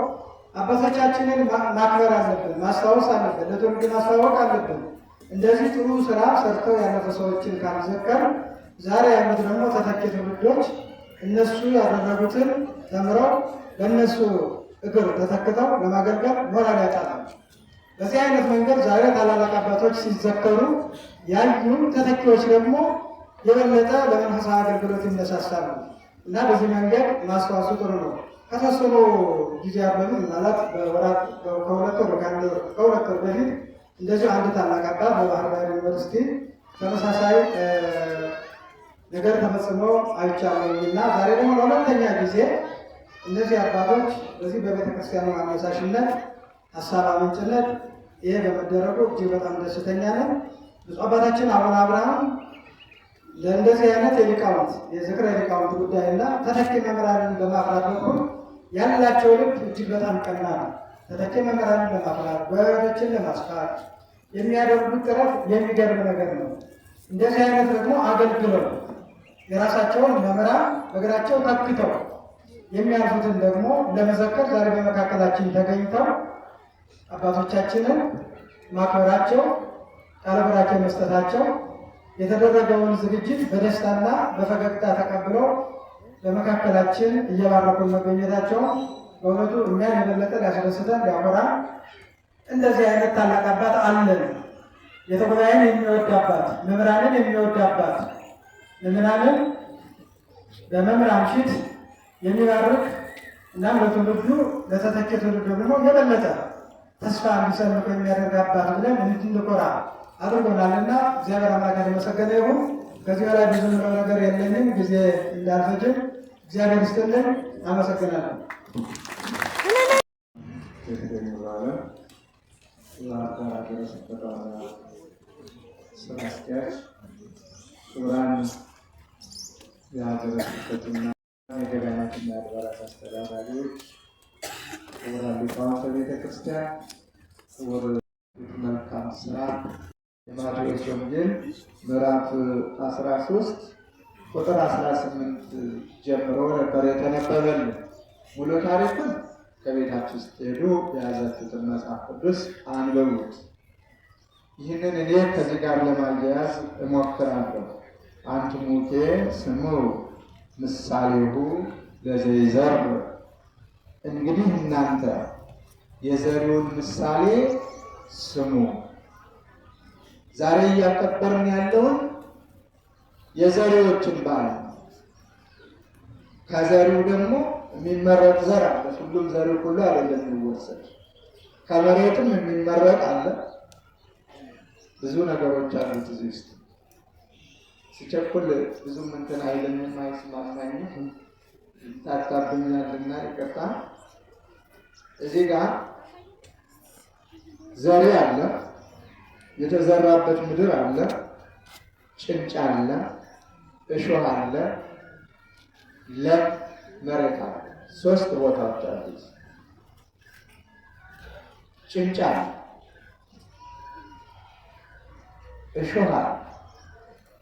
አባቶቻችንን ማክበር አለብን፣ ማስታወስ አለብን፣ ለትውልድ ማስተዋወቅ አለብን። እንደዚህ ጥሩ ስራ ሰርተው ያለፉ ሰዎችን ካልዘከር ዛሬ ያሉት ደግሞ ተተኪ ትውልዶች እነሱ ያደረጉትን ተምረው በእነሱ እግር ተተክተው ለማገልገል ሞራል ያጣሉ። በዚህ አይነት መንገድ ዛሬ ታላላቅ አባቶች ሲዘከሩ ያዩ ተተኪዎች ደግሞ የበለጠ ለመንፈሳዊ አገልግሎት ይነሳሳሉ እና በዚህ መንገድ ማስታወሱ ጥሩ ነው። ከተወሰኑ ጊዜያት በፊት ምናልባት በወራት ከ2 ወር ከ2 ወር በፊት እንደዚሁ አንድ ታላቅ አባት በባህር ዳር ዩኒቨርሲቲ ተመሳሳይ ነገር ተፈጽሞ አይቻለሁ እና ዛሬ ደግሞ ለሁለተኛ ጊዜ እነዚህ አባቶች በዚህ በቤተ ክርስቲያኑ አነሳሽነት ሀሳብ አመንጭነት ይሄ በመደረጉ እጅግ በጣም ደስተኛ ነን። ብፁዕ አባታችን አቡነ አብርሃም ለእንደዚህ አይነት የሊቃውንት የዝክረ ሊቃውንት ጉዳይና ተተኪ መምህራንን በማፍራት በኩል ያላቸው ልብ እጅግ በጣም ቀና ነው። ተተኪ መምህራንን ለማፍራት ጉባኤዎችን ለማስፋት የሚያደርጉት ጥረት የሚገርም ነገር ነው። እንደዚህ አይነት ደግሞ አገልግለው የራሳቸውን መምህራን በእግራቸው ተክተው የሚያልፉትን ደግሞ ለመዘከር ዛሬ በመካከላችን ተገኝተው አባቶቻችንን ማክበራቸው ቃለ ቡራኬ መስጠታቸው የተደረገውን ዝግጅት በደስታና በፈገግታ ተቀብለው በመካከላችን እየባረኩን መገኘታቸው በእውነቱ እኛን የበለጠ ሊያስደስተን ሊያኮራን፣ እንደዚህ አይነት ታላቅ አባት አለን። ቤተ ጉባኤን የሚወድ አባት፣ መምህራንን የሚወድ አባት፣ ምዕመናንን በመምህራን ፊት የሚባርክ እናም ለትውልዱ ለተተኪ ትውልዱ ደግሞ የበለጠ ተስፋ እንዲሰንቅ የሚያደርግ አባት ብለን እንድንኮራ አድርጎናልና እግዚአብሔር አምላክ የተመሰገነ ይሁን። ከዚህ በላይ ብዙ ምለው ነገር የለኝም፣ ጊዜ እንዳልፈጅም። እግዚአብሔር ይስጥልን። አመሰግናለሁ። የተገኙ በኋላ የባህር ዳር ሀገረ ስብከት ዋና ስራ አስኪያጅ፣ ክቡራን የሀገረ ስብከቱና የገዳማትና የአድባራት አስተዳዳሪዎች፣ ክቡራን ሊቃውንተ ቤተ ክርስቲያን፣ ክቡር መልካም ስራ የማቴዎስ ወንጌል ምዕራፍ 13 ቁጥር 18 ጀምሮ ነበር የተነበበልን። ሙሉ ታሪኩን ከቤታችሁ ስትሄዱ የያዛችሁትን መጽሐፍ ቅዱስ አንብቡት። ይህንን እኔ ከዚህ ጋር ለማያያዝ እሞክራለሁ። አንትሙኬ ስሙ ምሳሌሁ ለዘይዘር፣ እንግዲህ እናንተ የዘሪውን ምሳሌ ስሙ። ዛሬ እያከበርን ያለውን የዘሪዎችን በዓል ነው። ከዘሪው ደግሞ የሚመረጥ ዘር አለ። ሁሉም ዘሪው ሁሉ አይደለም የሚወሰድ። ከመሬትም የሚመረጥ አለ። ብዙ ነገሮች አሉት እዚህ ውስጥ። ስቸኩል ብዙም እንትን አይለኝም፣ አይስማማኝም፣ ይታጣብኛልና ይቅርታ። እዚህ ጋር ዘሪ አለ፣ የተዘራበት ምድር አለ፣ ጭንጫ አለ፣ እሾህ አለ፣ ለም መሬት አለ። ሶስት ቦታዎች አሉት። ጭንጫ አለ፣ እሾህ አለ፣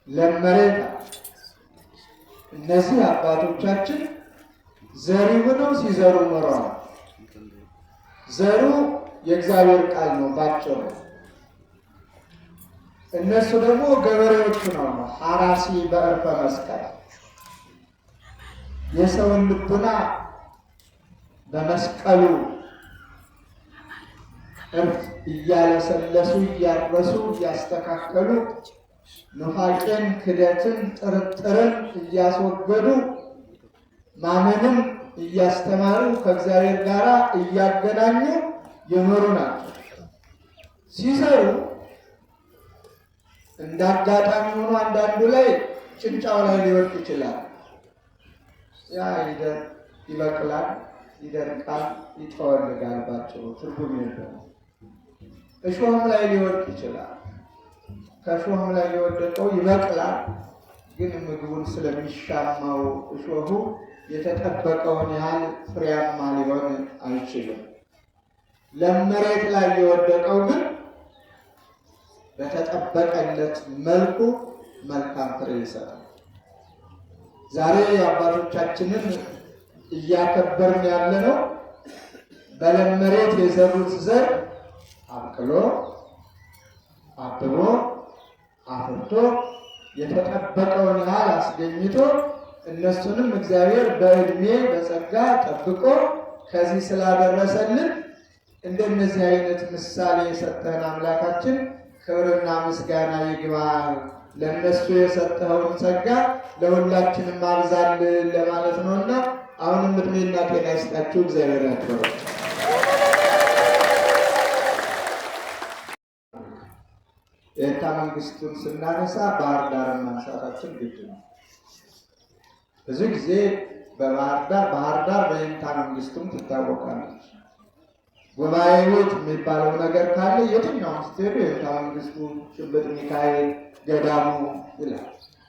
ለም መሬት አለ። እነዚህ አባቶቻችን ዘሪ ሆነው ሲዘሩ ኖረዋል። ዘሩ የእግዚአብሔር ቃል ነው ባጭሩ። እነሱ ደግሞ ገበሬዎቹ ነው። ሐራሲ በእርፈ መስቀል የሰውን ልቡና በመስቀሉ እርፍ እያለሰለሱ እያረሱ እያስተካከሉ ኑፋቄን፣ ክደትን፣ ጥርጥርን እያስወገዱ ማመንን እያስተማሩ ከእግዚአብሔር ጋር እያገናኙ የኖሩ ናቸው። ሲሰሩ እንደ አጋጣሚ ሆኖ አንዳንዱ ላይ ጭንጫው ላይ ሊወድቅ ይችላል። ያ ይበቅላል፣ ይደርቃል፣ ይጠወልጋል። ባጭሩ ትርጉም የለውም። እሾህም ላይ ሊወድቅ ይችላል። ከእሾህም ላይ የወደቀው ይበቅላል፣ ግን ምግቡን ስለሚሻማው እሾሁ የተጠበቀውን ያህል ፍሬያማ ሊሆን አይችልም። ለመሬት ላይ የወደቀው ግን በተጠበቀለት መልኩ መልካም ፍሬ ይሰጣል። ዛሬ አባቶቻችንን እያከበርን ያለነው በለም መሬት የዘሩት ዘር አብቅሎ አብቦ አፍርቶ የተጠበቀውን ያህል አስገኝቶ እነሱንም እግዚአብሔር በዕድሜ በጸጋ ጠብቆ ከዚህ ስላደረሰልን እንደነዚህ አይነት ምሳሌ የሰጠህን አምላካችን ክብርና ምስጋና ይግባ። ለእነሱ የሰጠኸውን ጸጋ ለሁላችንም አብዛልን ለማለት ነውና አሁንም ዕድሜና ጤና ይስጣችሁ፣ እግዚአብሔር ያክብረው። የእንታ መንግስቱን ስናነሳ ባህር ዳርን ማንሳታችን ግድ ነው። ብዙ ጊዜ በባህር ዳር ባህር ዳር በየንታ መንግስቱም ትታወቃለች። ጉባኤ ቤት የሚባለው ነገር ካለ የትኛውም ስትሄዱ የእንታ መንግስቱ፣ ሽምብጥ ሚካኤል ገዳሙ ይላል።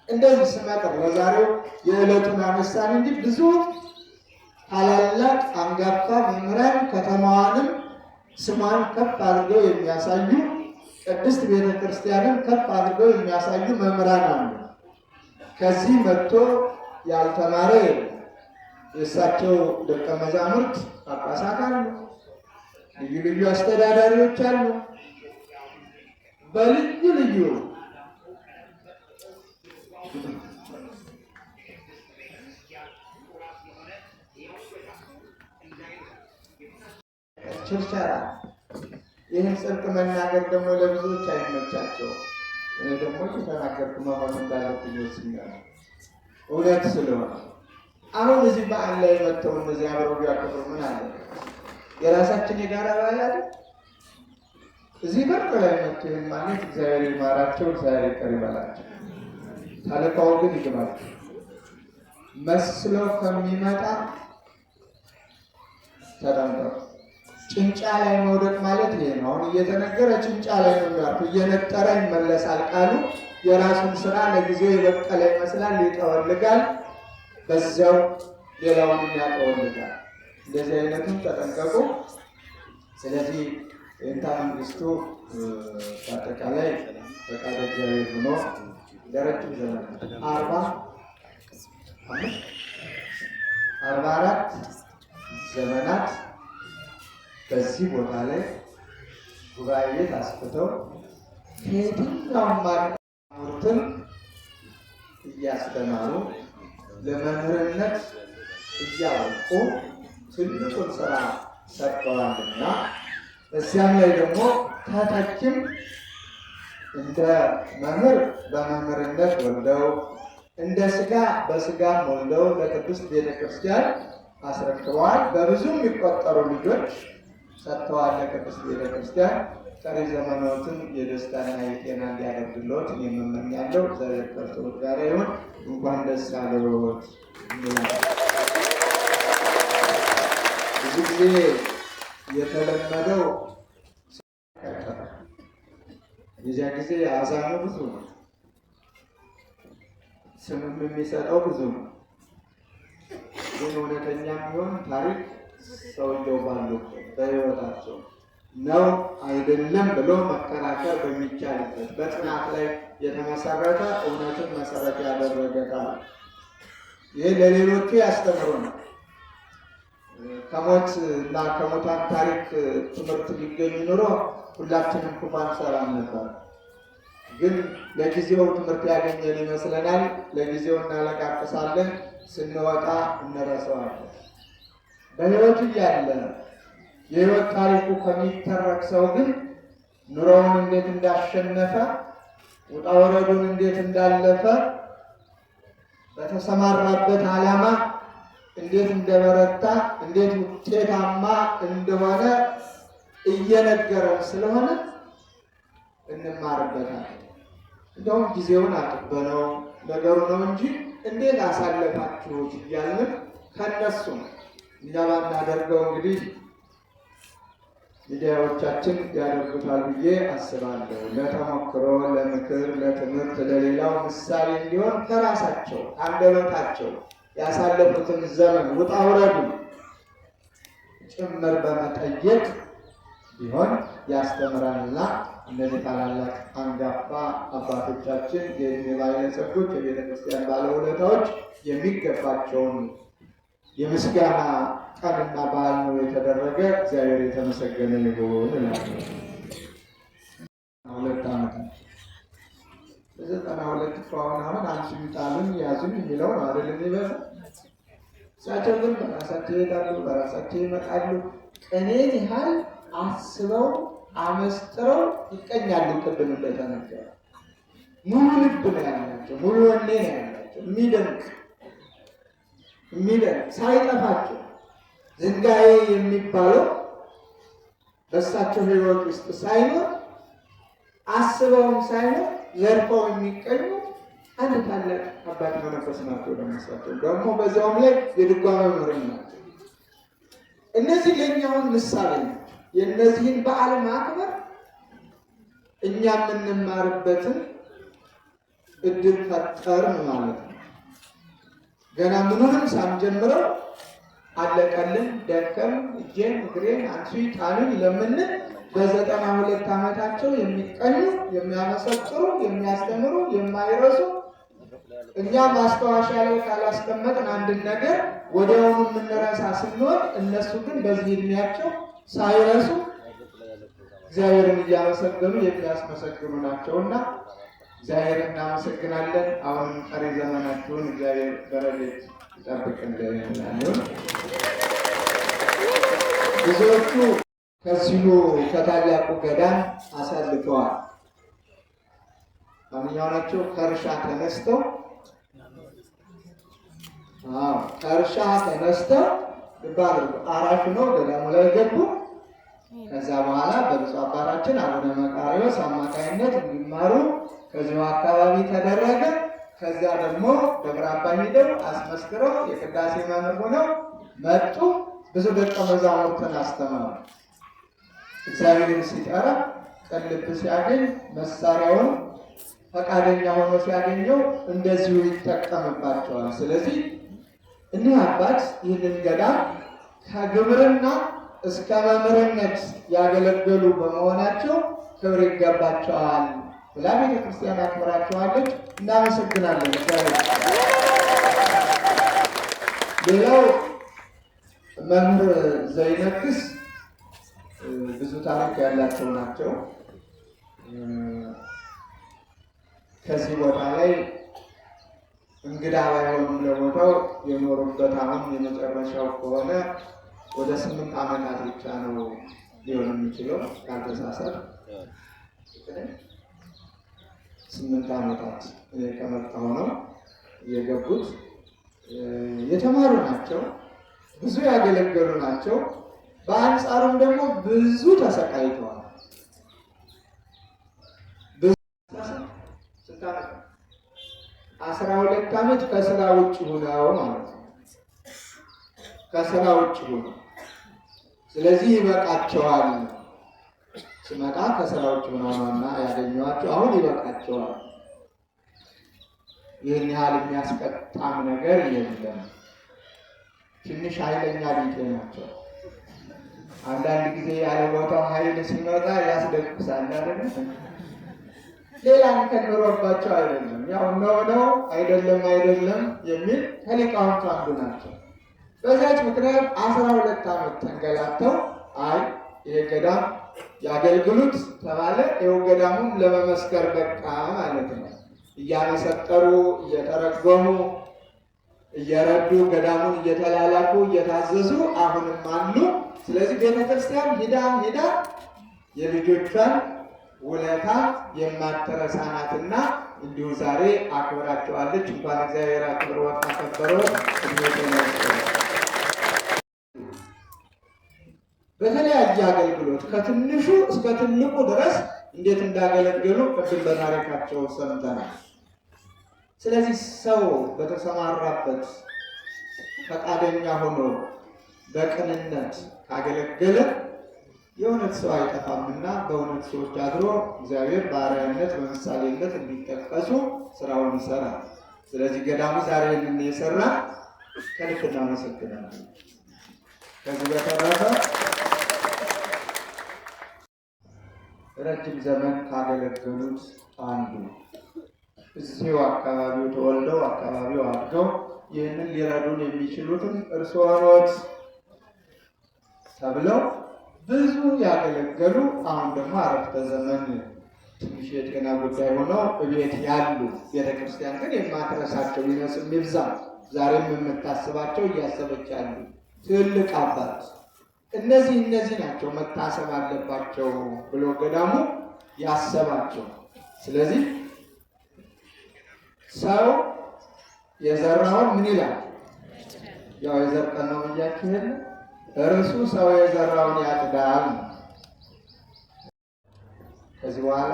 እንደዚህ ስመጥር ለዛሬው የዕለቱን አነሳን እንጂ ብዙ ታላላቅ አንጋፋ መምህራን ከተማዋንም ስሟን ከፍ አድርገው የሚያሳዩ ቅድስት ቤተ ክርስቲያንን ከፍ አድርገው የሚያሳዩ መምህራን አሉ። ከዚህ መጥቶ ያልተማረ የለም። የእሳቸው ደቀ መዛሙርት ጳጳሳት አሉ፣ ልዩ ልዩ አስተዳዳሪዎች አሉ። በልዩ ልዩ ችርቻራ ይህን ጽድቅ መናገር ደግሞ ለብዙዎች አይመቻቸውም። እኔ ደግሞ እየተናገርኩ መሞት እንዳለብኝ ወስኛለሁ፣ እውነት ስለሆነ። አሁን እዚህ በዓል ላይ መጥተው እነዚህ አብረው ቢያከብሩ ምን አለ? የራሳችን የጋራ በዓል አይደል? እዚህ በር ላይ መጥቶ ይህን ማለት እግዚአብሔር ይማራቸው፣ እግዚአብሔር ይቅር ይበላቸው። ተልእኮው ግን ይግባቸው። መስለው ከሚመጣ ተጠንቀቁ። ጭንጫ ላይ መውደቅ ማለት ይሄ ነው። አሁን እየተነገረ ጭንጫ ላይ ነው የሚያርፍ፣ እየነጠረ ይመለሳል። ቃሉ የራሱን ስራ ለጊዜው የበቀለ ይመስላል፣ ይጠወልጋል፣ በዚያው ሌላውንም ያጠወልጋል። እንደዚህ አይነቱን ተጠንቀቁ። ስለዚህ የእንታ መንግስቱ በአጠቃላይ ፈቃደ እግዚአብሔር ሆኖ ለረጅም ዘመን 45 44 ዘመናት በዚህ ቦታ ላይ ጉባኤ ቤት አስፍተው ከየትኛውም መዛሙርትን እያስተማሩ ለመምህርነት እያበቁ ትልቁን ስራ ሰርተዋልና በዚያም ላይ ደግሞ ተተኪም እንደ መምህር በመምህርነት ወልደው እንደ ስጋ በስጋም ወልደው ለቅድስት ቤተክርስቲያን አስረክበዋል። በብዙ የሚቆጠሩ ልጆች ሰጥተዋል ለቅድስት ቤተክርስቲያን። ቀሪ ዘመኖትን የደስታና የጤና እንዲያደርግልዎት እኔም እመኛለሁ። እግዚአብሔር ከእርስዎት ጋር ይሁን። እንኳን ደስ አለዎት እንላለን። ብዙ ጊዜ የተለመደው የዚያ ጊዜ አዛኙ ብዙ ነው፣ ስምም የሚሰጠው ብዙ ነው። ግን እውነተኛ የሚሆን ታሪክ ሰውየው ባሉበት በሕይወታቸው ነው አይደለም ብሎ መከራከር በሚቻልበት በጥናት ላይ የተመሰረተ እውነትን መሰረት ያደረገ ታሪክ ይህ ለሌሎቹ ያስተምሩ ነው። ከሞት እና ከሙታን ታሪክ ትምህርት ቢገኝ ኑሮ ሁላችንም ክፉ አንሰራም ነበር። ግን ለጊዜው ትምህርት ያገኘን ይመስለናል። ለጊዜው እናለቃቅሳለን፣ ስንወጣ እንረሳዋለን። በሕይወቱ እያለ የሕይወት ታሪኩ ከሚተረክ ሰው ግን ኑሮውን እንዴት እንዳሸነፈ፣ ውጣ ወረዱን እንዴት እንዳለፈ፣ በተሰማራበት ዓላማ እንዴት እንደበረታ፣ እንዴት ውጤታማ እንደሆነ እየነገረን ስለሆነ እንማርበታለን። እንደውም ጊዜውን አጥበነው ነገሩ ነው እንጂ እንዴት አሳለፋችሁት እያልን ከነሱ ነው። እኛ ባናደርገው እንግዲህ ሚዲያዎቻችን ያደርጉታል ብዬ አስባለሁ። ለተሞክሮ፣ ለምክር፣ ለትምህርት፣ ለሌላው ምሳሌ እንዲሆን ከራሳቸው አንደበታቸው ያሳለፉትን ዘመን ውጣ ውረዱ ጭምር በመጠየቅ ቢሆን ያስተምራልና እነዚህ ታላላቅ አንጋፋ አባቶቻችን የዕድሜ ባለጸጎች፣ የቤተ ክርስቲያን ባለውለታዎች የሚገባቸውን የምስጋና ቀንና በዓል ነው የተደረገ። እግዚአብሔር የተመሰገነ ይሁን እላለሁ። 2 ዓመት ነው። በ92 እኮ አሁን አሁን አንሱኝ ጣሉኝ ያዙኝ የሚለው ነው አይደል የሚበዛ። እሳቸው ግን በራሳቸው ይሄዳሉ፣ በራሳቸው ይመጣሉ። ቅኔን ያህል አስበው አመስጥረው ይቀኛሉ። ቅድም እንደተነገረ ሙሉ ልብ ነው ያላቸው፣ ሙሉ ወኔ ነው ያላቸው። የሚደንቅ የሚደንቅ ሳይጠፋቸው ዝንጋኤ የሚባለው በእሳቸው ሕይወት ውስጥ ሳይኖር አስበውም ሳይኖር ዘርፈው የሚቀኙ አንድ ታላቅ አባት መነኮስ ናቸው። ለመሳቸው ደግሞ በዚያውም ላይ የድጓ መምህርም ናቸው። እነዚህ ለእኛ አሁን ምሳሌ ናቸው። የእነዚህን በዓል ማክበር እኛ የምንማርበትን እድል ፈጠርን ማለት ነው። ገና ምኑንም ሳንጀምረው አለቀልን፣ ደከም፣ እጄን እግሬን አንሱኝ ጣሉኝ ለምንል በ92 ዓመታቸው የሚቀኙ፣ የሚያመሰጥሩ፣ የሚያስተምሩ፣ የማይረሱ፣ እኛ ማስታወሻ ላይ ካላስቀመጥን አንድን ነገር ወዲያውኑ የምንረሳ ስንሆን፣ እነሱ ግን በዚህ ዕድሜያቸው ሳይረሱ እግዚአብሔርን እያመሰገኑ የሚያስመሰግኑ ናቸውና እግዚአብሔርን እናመሰግናለን። አሁንም ቀሪ ዘመናችሁን እግዚአብሔር በረድኤት ይጠብቅልን እላለሁ። ብዙዎቹ ከዚሁ ከታላቁ ገዳም አሳልፈዋል። ማንኛው ናቸው? ከእርሻ ተነስተው አዎ፣ ከእርሻ ተነስተው ልብ አድርጉ፣ አራሽ ነው ገዳሙ ላይ ገቡ። ከዛ በኋላ በብፁዕ አባታችን አቡነ መቃርዮስ አማካይነት እንዲማሩ ከዚሁ አካባቢ ተደረገ። ከዚያ ደግሞ ደብረ አባይ ሄደው አስመስክረው የቅዳሴ መምህር ሆነው መጡ። ብዙ ደቀ መዛሙርትን አስተማሩ። እግዚአብሔርን ሲጠራ ቅን ልብ ሲያገኝ መሳሪያውን ፈቃደኛ ሆኖ ሲያገኘው እንደዚሁ ይጠቀምባቸዋል። ስለዚህ እኒህ አባት ይህንን ገዳም ከግብርና እስከ መምህርነት ያገለገሉ በመሆናቸው ክብር ይገባቸዋል ብላ ቤተክርስቲያን አክብራቸዋለች። እናመሰግናለን። እግዚአብሔር። ሌላው መምህር ዘይነግስ ብዙ ታሪክ ያላቸው ናቸው። ከዚህ ቦታ ላይ እንግዳ ባይሆኑም ለቦታው የኖሩበት አሁን የመጨረሻው ከሆነ ወደ 8 ዓመታት ብቻ ነው ሊሆን የሚችለው ካልተሳሳት፣ 8 ዓመታት ከመጣሁ ነው የገቡት። የተማሩ ናቸው፣ ብዙ ያገለገሉ ናቸው። በአንጻሩም ደግሞ ብዙ ተሰቃይተዋል። ስንት ዓመት? 12 ዓመት ከስራ ውጭ ሆነው ማለት ነው። ከስራ ውጭ ሆነው፣ ስለዚህ ይበቃቸዋል። ስመጣ ከስራ ውጭ ሆነው ነውና ያገኘኋቸው፣ አሁን ይበቃቸዋል። ይህን ያህል የሚያስቀጣም ነገር የለም። ትንሽ ኃይለኛ ቢጤ ናቸው። አንዳንድ ጊዜ ያለ ቦታው ኃይል ሲመጣ ያስደቁሳል አይደል? ሌላ እንከን ኖሮባቸው አይደለም። ያው ነው ነው፣ አይደለም አይደለም የሚል ከሊቃውንቱ አንዱ ናቸው። በዚያች ምክንያት 12 ዓመት ተንገላተው አይ ይሄ ገዳም ያገልግሉት ተባለ። ይኸው ገዳሙም ለመመስከር በቃ ማለት ነው። እያመሰጠሩ፣ እየተረጎሙ፣ እየረዱ፣ ገዳሙን እየተላላኩ፣ እየታዘዙ አሁንም አሉ። ስለዚህ ቤተክርስቲያን ሂዳ ሂዳ የልጆቿን ውለታ የማትረሳ ናትና እንዲሁ ዛሬ አክብራቸዋለች። እንኳን እግዚአብሔር አክብሮት አከበረው። እድሜ ጤና ይስጥልን። በተለያየ አገልግሎት ከትንሹ እስከ ትልቁ ድረስ እንዴት እንዳገለገሉ ቅድም በታሪካቸው ሰምተናል። ስለዚህ ሰው በተሰማራበት ፈቃደኛ ሆኖ በቅንነት ካገለገለ የእውነት ሰው አይጠፋምና በእውነት ሰዎች አድሮ እግዚአብሔር በአርአያነት በምሳሌነት እንዲጠቀሱ ስራውን ይሰራል። ስለዚህ ገዳሙ ዛሬ ይህንን የሰራ ከልብ እናመሰግናለን። ከዚህ በተረፈ ረጅም ዘመን ካገለገሉት አንዱ እዚሁ አካባቢው ተወልደው አካባቢው አድገው ይህንን ሊረዱን የሚችሉትም እርስዎ ኖት ተብለው ብዙ ያገለገሉ አሁን ደግሞ አረፍተ ዘመን ትንሽ የጤና ጉዳይ ሆነው እቤት ያሉ ቤተክርስቲያን ግን የማትረሳቸው ይነስም ይብዛ ዛሬም የምታስባቸው እያሰበች ያሉ ትልቅ አባት እነዚህ ናቸው መታሰብ አለባቸው ብሎ ገዳሙ ያሰባቸው። ስለዚህ ሰው የዘራውን ምን ይላል? ያው የዘር ቀን ነው ብያችሁ የለ እርሱ ሰው የዘራውን ያጭዳል። ከዚህ በኋላ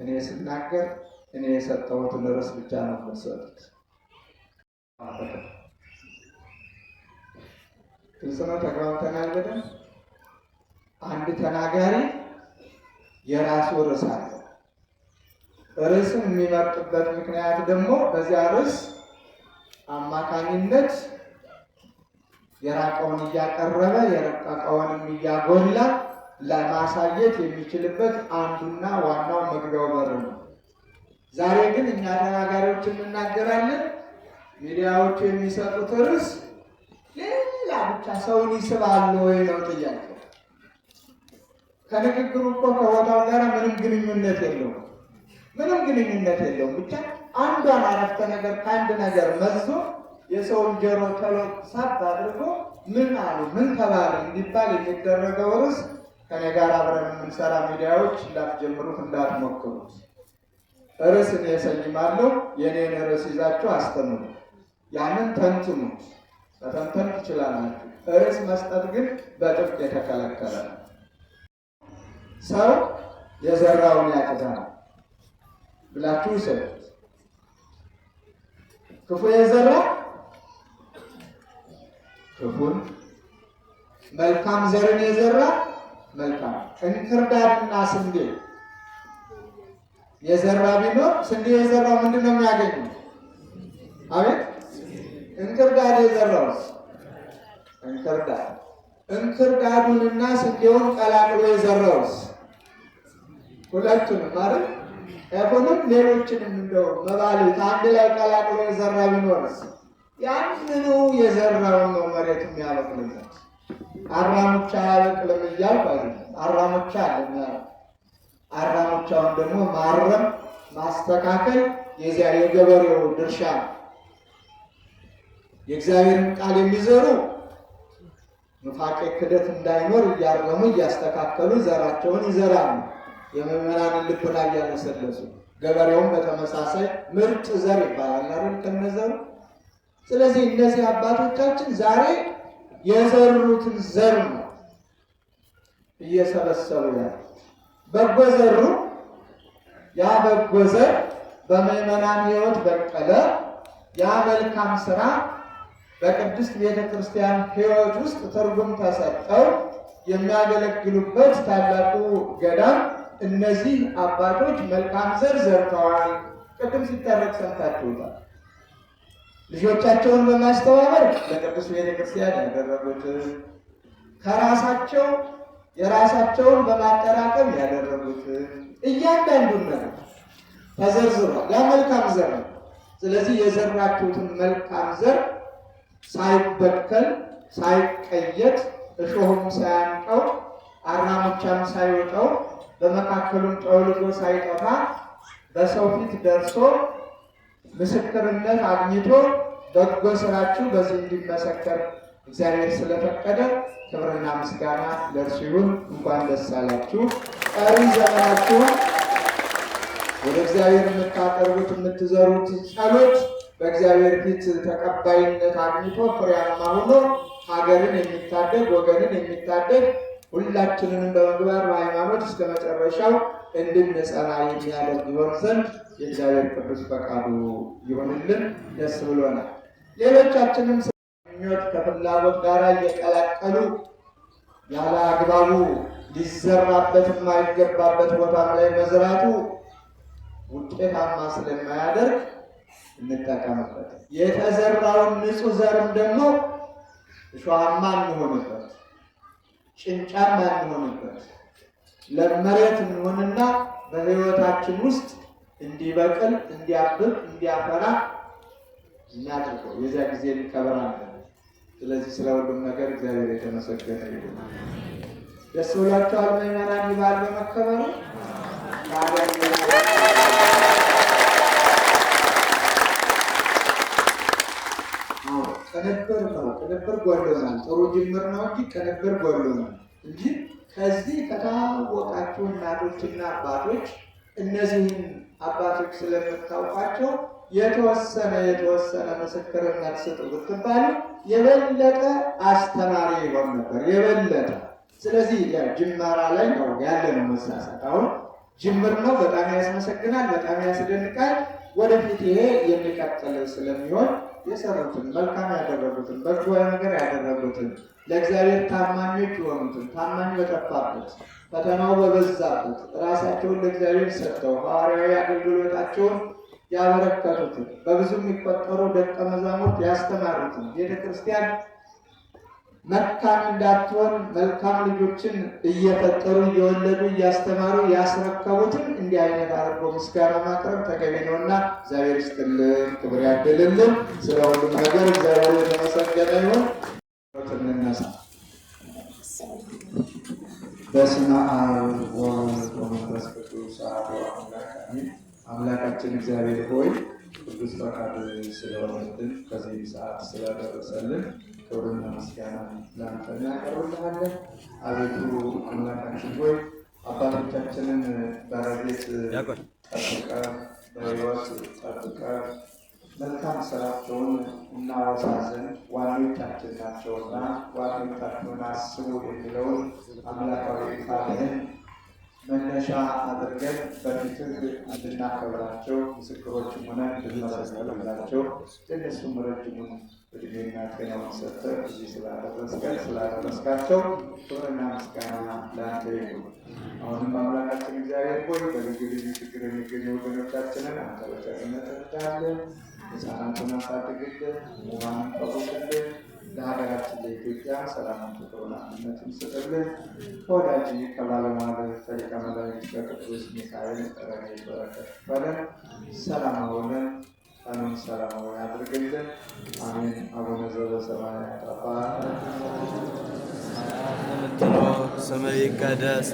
እኔ ስናገር እኔ የሰጠሁትን ርዕስ ብቻ ነው የምትሰጡት። ግልጽ ነው። ተግባብተናል በደንብ። አንድ ተናጋሪ የራሱ ርዕስ አለው። ርዕስን የሚመርጥበት ምክንያት ደግሞ በዚያ ርዕስ አማካኝነት የራቀውን እያቀረበ የረቀቀውንም እያጎላ ለማሳየት የሚችልበት አንዱና ዋናው መግቢያው በር ነው። ዛሬ ግን እኛ ተናጋሪዎች እንናገራለን። ሚዲያዎቹ የሚሰጡት ርዕስ ሌላ ብቻ ሰውን ይስባሉ ወይ ነው ጥያቄው። ከንግግሩ እኮ ከቦታው ጋር ምንም ግንኙነት የለውም። ምንም ግንኙነት የለውም። ብቻ አንዷን አረፍተ ነገር ከአንድ ነገር መዞ የሰውን ጆሮ ቶሎ ሳብ አድርጎ ምን አሉ ምን ተባለ እንዲባል የሚደረገው ርዕስ ከኔ ጋር አብረን የምንሰራ ሚዲያዎች እንዳትጀምሩት፣ እንዳትሞክሩት። ርዕስ እኔ እሰይማለሁ። የኔን ርዕስ ይዛችሁ አስተምሩ፣ ያንን ተንትኑት፣ መተንተን ትችላላችሁ። ርዕስ መስጠት ግን በጥብቅ የተከለከለ ነው። ሰው የዘራውን ያጭዳል ብላችሁ ውሰዱት። ክፉ የዘራ ክፉን፣ መልካም ዘርን የዘራ መልካም። እንክርዳድና ስንዴ የዘራ ቢኖር ስንዴ የዘራው ምንድን ነው የሚያገኘው? አቤት፣ እንክርዳድ የዘራውስ እንክርዳድ። እንክርዳዱንና ስንዴውን ቀላቅሎ የዘራውስ ሁለቱንም አይደል? ጤፉንም ሌሎችንም እንደው መባሉት አንድ ላይ ቀላቅሎ የዘራ ቢኖርስ ያንኑ የዘራውን ነው መሬቱ የሚያበቅልለት። አራሙቻ አያበቅልም እያልኩ አይደለም። አራሙቻ አለ የሚያበቅል። አራሙቻውን ደግሞ ማረም ማስተካከል የዚያ የገበሬው ድርሻ ነው። የእግዚአብሔርን ቃል የሚዘሩ ኑፋቄ ክደት እንዳይኖር እያረሙ እያስተካከሉ ዘራቸውን ይዘራሉ። የምዕመናንን ልቡና እያለሰለሱ፣ ገበሬውም በተመሳሳይ ምርጥ ዘር ይባላል አይደል? ከነዘሩ። ስለዚህ እነዚህ አባቶቻችን ዛሬ የዘሩትን ዘር ነው እየሰበሰቡ ያሉት። በጎ ዘሩ። ያ በጎ ዘር በምዕመናን ሕይወት በቀለ። ያ መልካም ስራ በቅድስት ቤተ ክርስቲያን ሕይወት ውስጥ ትርጉም ተሰጠው። የሚያገለግሉበት ታላቁ ገዳም እነዚህ አባቶች መልካም ዘር ዘርተዋል። ቅድም ሲተረክ ሰምታችሁታል። ልጆቻቸውን በማስተባበር ለቅዱስ ቤተ ክርስቲያን ያደረጉትን፣ ከራሳቸው የራሳቸውን በማጠራቀም ያደረጉትን እያንዳንዱን ነገር ተዘርዝሯል። ያ መልካም ዘር ነው። ስለዚህ የዘራችሁትን መልካም ዘር ሳይበከል ሳይቀየጥ እሾህም ሳያንቀው አራሙቻም ሳይወጣው በመካከሉም ጠውልጎ ሳይጠፋ በሰው ፊት ደርሶ ምስክርነት አግኝቶ በጎ ስራችሁ በዚህ እንዲመሰከር እግዚአብሔር ስለፈቀደ ክብርና ምስጋና ለእርሱ ይሁን። እንኳን ደስ አላችሁ። ቀሪ ዘመናችሁ ወደ እግዚአብሔር የምታቀርቡት የምትዘሩት ጸሎት በእግዚአብሔር ፊት ተቀባይነት አግኝቶ ፍሬያማ ሆኖ ሀገርን የሚታደግ፣ ወገንን የሚታደግ፣ ሁላችንንም በምግባር በሃይማኖት እስከ መጨረሻው እንድንጸና የሚያደርግ ይሆን ዘንድ የእግዚአብሔር ቅዱስ ፈቃዱ ይሆንልን። ደስ ብሎናል። ሌሎቻችንም ምኞት ከፍላጎት ጋር እየቀላቀሉ ያለ አግባቡ ሊዘራበት የማይገባበት ቦታም ላይ መዝራቱ ውጤታማ ስለማያደርግ እንጠቀምበት። የተዘራውን ንጹህ ዘርም ደግሞ እሾሃማ እንሆንበት፣ ጭንጫማ እንሆንበት፣ ለመሬት እንሆንና በሕይወታችን ውስጥ እንዲበቅል፣ እንዲያብብ፣ እንዲያፈራ እናድርገው። የዚያ ጊዜ እንከብራለን። ስለዚህ ስለ ሁሉም ነገር እግዚአብሔር የተመሰገነ ይሁን። ደስ ብሏቸዋል ምዕመናን ይህ በዓል በመከበሩ? ቅንብር ነው። ቅንብር ጎሎናል። ጥሩ ጅምር ነው እንጂ ቅንብር ጎሎናል እንጂ ከዚህ ከታወቃችሁ እናቶችና አባቶች፣ እነዚህን አባቶች ስለምታውቋቸው የተወሰነ የተወሰነ ምስክርነት ስጡ ብትባሉ የበለጠ አስተማሪ ይሆን ነበር፣ የበለጠ። ስለዚህ ጅመራ ላይ ነው ያለ ነው መሳሳት። አሁን ጅምር ነው። በጣም ያስመሰግናል፣ በጣም ያስደንቃል። ወደፊት ይሄ የሚቀጥል ስለሚሆን የሰሩትን፣ መልካም ያደረጉትን፣ በጎ ነገር ያደረጉትን፣ ለእግዚአብሔር ታማኞች የሆኑትን፣ ታማኝ በጠፋበት፣ ፈተናው በበዛበት ራሳቸውን ለእግዚአብሔር ሰጥተው ሐዋርያዊ አገልግሎታቸውን ያበረከቱትን፣ በብዙ የሚቆጠሩ ደቀ መዛሙርት ያስተማሩትን፣ ቤተክርስቲያን መካን እንዳትሆን መልካም ልጆችን እየፈጠሩ፣ እየወለዱ፣ እያስተማሩ ያስረከቡትን እንዲህ አይነት አድርጎ ምስጋና ማቅረብ ተገቢ ነውና እግዚአብሔር ይስጥልን፣ ክብር ያድልልን። ስለ ሁሉም ነገር እግዚአብሔር የተመሰገነ ይሁን። እንነሳ። በስመ አብ ወወልድ ወመንፈስ ቅዱስ አሐዱ አምላክ አሜን። አምላካችን እግዚአብሔር ሆይ፣ ቅዱስ ፈቃድ ስለሆነልን፣ ከዚህ ሰዓት ስላደረሰልን ክብርና ምስጋና ለአንተ እናቀርብልሃለን። አቤቱ አምላካችን ሆይ፣ አባቶቻችንን በረድኤት ጠብቀህ፣ በሕይወት ጠብቀህ፣ መልካም ስራቸውን እናወሳ ዘንድ ዋኖቻችን ናቸውና ዋኖቻችሁን አስቡ የሚለውን አምላካዊ ቃልህን መነሻ አድርገን በፊትህ እንድናከብራቸው፣ ምስክሮችም ሆነ እንድንመሰክርላቸው፣ ለእነሱም ረጅሙን እድሜና ጤናውን ሰጥተህ እዚህ ስላደረስከን፣ ስላደረስካቸው ክብርና ምስጋና ለአንተ ይሁን። አሁንም አምላካችን እግዚአብሔር ሆይ፣ በልዩ ልዩ ችግር የሚገኙ ወገኖቻችንን አንተ በቸርነት እርዳልን፣ ሕፃናቱን አሳድግልን፣ ሕሙማንን ፈውስልን፣ ለሀገራችን ለኢትዮጵያ ሰላምን፣ ፍቅሩን፣ አንድነትን ስጥልን። ከወዳጅ ከባለሟል ከሊቀ መላእክት ከቅዱስ ሚካኤል ረድኤት በረከት ክፈለን። ሰላም ሆነን ቀኑን ሰላማዊ አድርግልን። አሜን። አቡነ ዘበሰማያት አባታችን የምትኖር፣ ስምህ ይቀደስ፣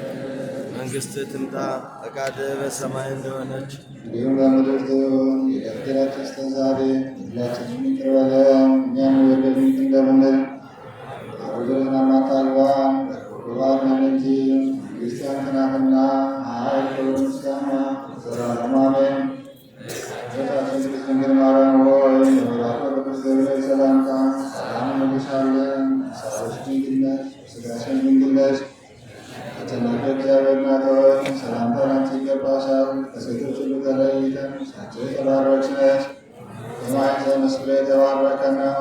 መንግስትህ ትምጣ፣ ፈቃድህ በሰማይ እንደሆነች እንዲሁም በምድር ትሁን። የዕለት እንጀራችንን ስጠን ዛሬ፣ በደላችንን ይቅር በለን እኛም የበደሉንን ይቅር እንደምንል። ወደ ፈተና አታግባን፣ ከክፉ አድነን እንጂ መንግሥት ያንተ ናትና፣ ኃይል፣ ክብር፣ ምስጋና ለዘላለሙ አሜን። እመቤታችን ቅድስት ድንግል ማርያም ሆይ፣ በመልአኩ በቅዱስ ገብርኤል ሰላምታ ሰላም እንልሻለን። በሐሳብሽ ድንግል ነሽ፣ በሥጋሽም ድንግል ነሽ። አሸናፊ እግዚአብሔር እናት ሆይ፣ ሰላምታ ላንቺ ይገባሻል። ከሴቶች ሁሉ ተለይተሽ አንቺ የተባረክሽ ነሽ፣ የማኅፀንሽ ፍሬ የተባረከ ነው።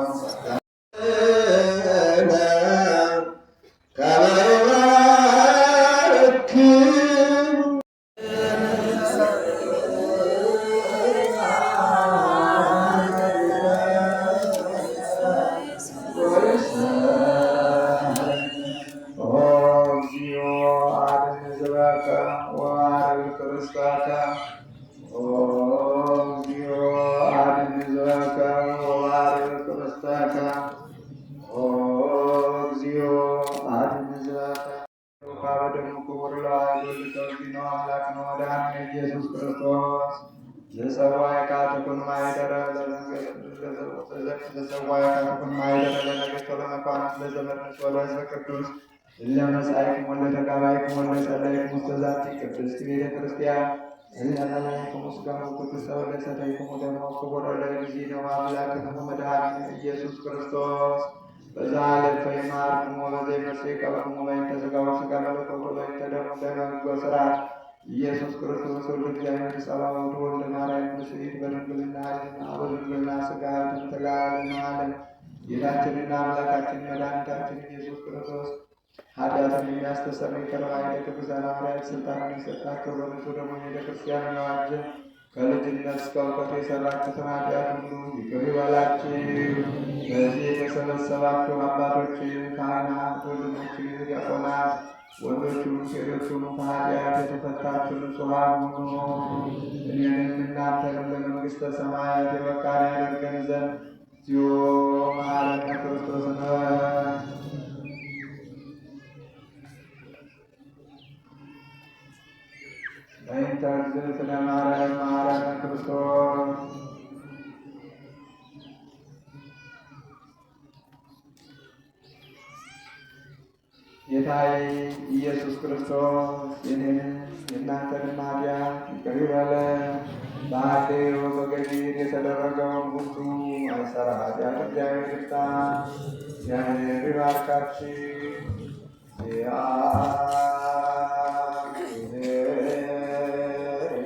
እግዚኦ አድኅን ሕዝበከ ወባርክ ርስተከ። እግዚኦ አድኅን ሕዝበከ ወባርክ ርስተከ። እግዚኦ አድኅን ሕዝበከ። በደሙ ክቡር ለዋህዶ ልከ አምላክነ ወመድኃኒነ ኢየሱስ ክርስቶስ ዘጸዋዕከ ትኩን ማኅደረ ተዘዋያካትኩም ማይደረ ለነገሥት ወለመኳንንት ለዘመድ ወለሕዝበ ቅዱስ ለመጻእክሙ ወለተጋባይክሙ ወለጸላይክሙ ውስተ ዛቲ ቅድስት ቤተ ክርስቲያን እለመላይክሙ ሥጋሁ ቅዱስ ወለሰተይክሙ ደሙ ክቡር ለእግዚእነ ወአምላክነ መድኃኒነ ኢየሱስ ክርስቶስ በዛለፈ ይማርክሙ ወበዘይመጽእ ቀብርክሙ በእንተ ሥጋሁ ሥጋ መለኮቱ በእንተ ደሙ ደመ ሕግ ወሥርዓት ኢየሱስ ክርስቶስ ወልደ እግዚአብሔር ጸባኦት ወልደ ማርያም ንጽሕት በድንግልና ሕሊና በድንግልና ሥጋ ተንተላለመ ዓለም ጌታችንና አምላካችን መድኃኒታችን ኢየሱስ ክርስቶስ ኃጢአትን የሚያስተሰርይ ከርባዕተ ቅዱሳን ሐዋርያት ስልጣንን የሰጣቸው በንጹሕ ደሙ ቤተ ክርስቲያንን የዋጀ ከልጅነት እስከ እውቀት የሠራችሁትን ኃጢአት ሁሉ ይቅር ይበላችሁ። በዚህ የተሰበሰባችሁ አባቶች፣ ካህናት፣ ወንድሞች፣ ዲያቆናት፣ ወንዶቹም ሴቶቹም ከኃጢአት የተፈታችሁ ንጹሐን ሁኑ። እኔንም እናንተንም ለመንግሥተ ሰማያት የበቃን ያደርገን ዘንድ እግዚኦ መሐረነ ክርስቶስ ነው። በእንተ እግዝእትነ ማርያም መሐረነ ክርስቶስ። ጌታዬ ኢየሱስ ክርስቶስ የኔንም የእናንተንም ኃጢአት ይቅር ይበለን። በሐልዮ በገቢር የተደረገውን ሁሉ አይሠራ ኃጢአት እግዚአብሔር ይፍታ። እግዚአብሔር ይባርካችሁ። እግዚአብሔር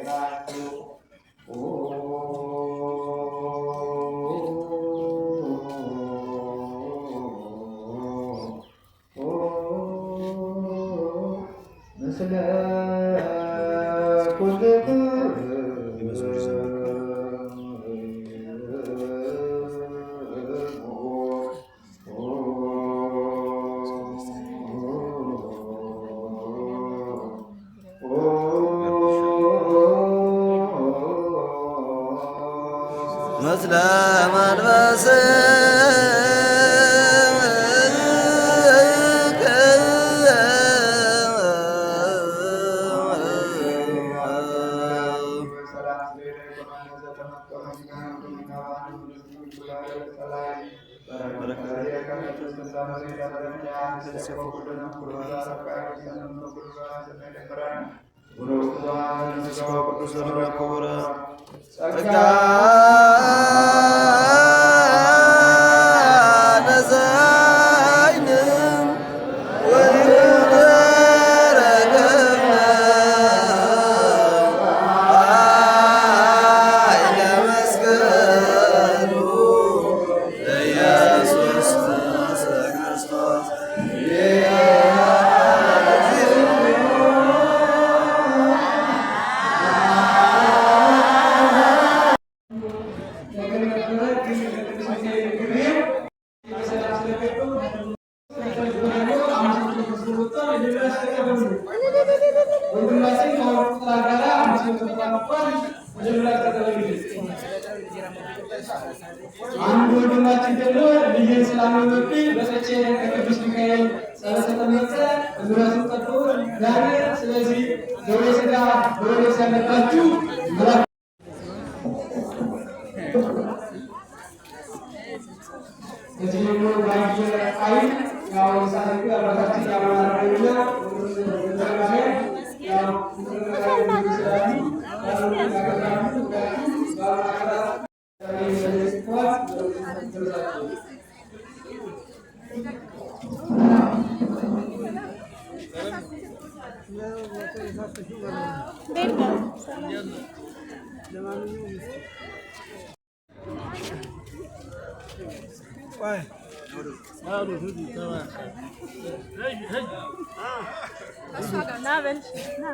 ናችሁ። ምስለ ምስለ መንፈስከ ጸጋ ነዛይንም ወረገብነ ኃይለ መስቀሉ ኢየሱስ ክርስቶስ። አንድ ወንድማችን ደግሞ ልጄን ስላመመብኝ በሰቼ ከቅዱስ ሚካኤል ጸበል ተጠመቀ፣ ምሕረቱን ጠብቆ ዳነ። ስለዚህ ደዌ ሥጋ ደዌ ነፍስ ያለባችሁ ምሕረት እዚህ ደግሞ ባየ አይን ያው ጻድቁ አባታችን አቡነ አረጋዊና ያው ና በል ና።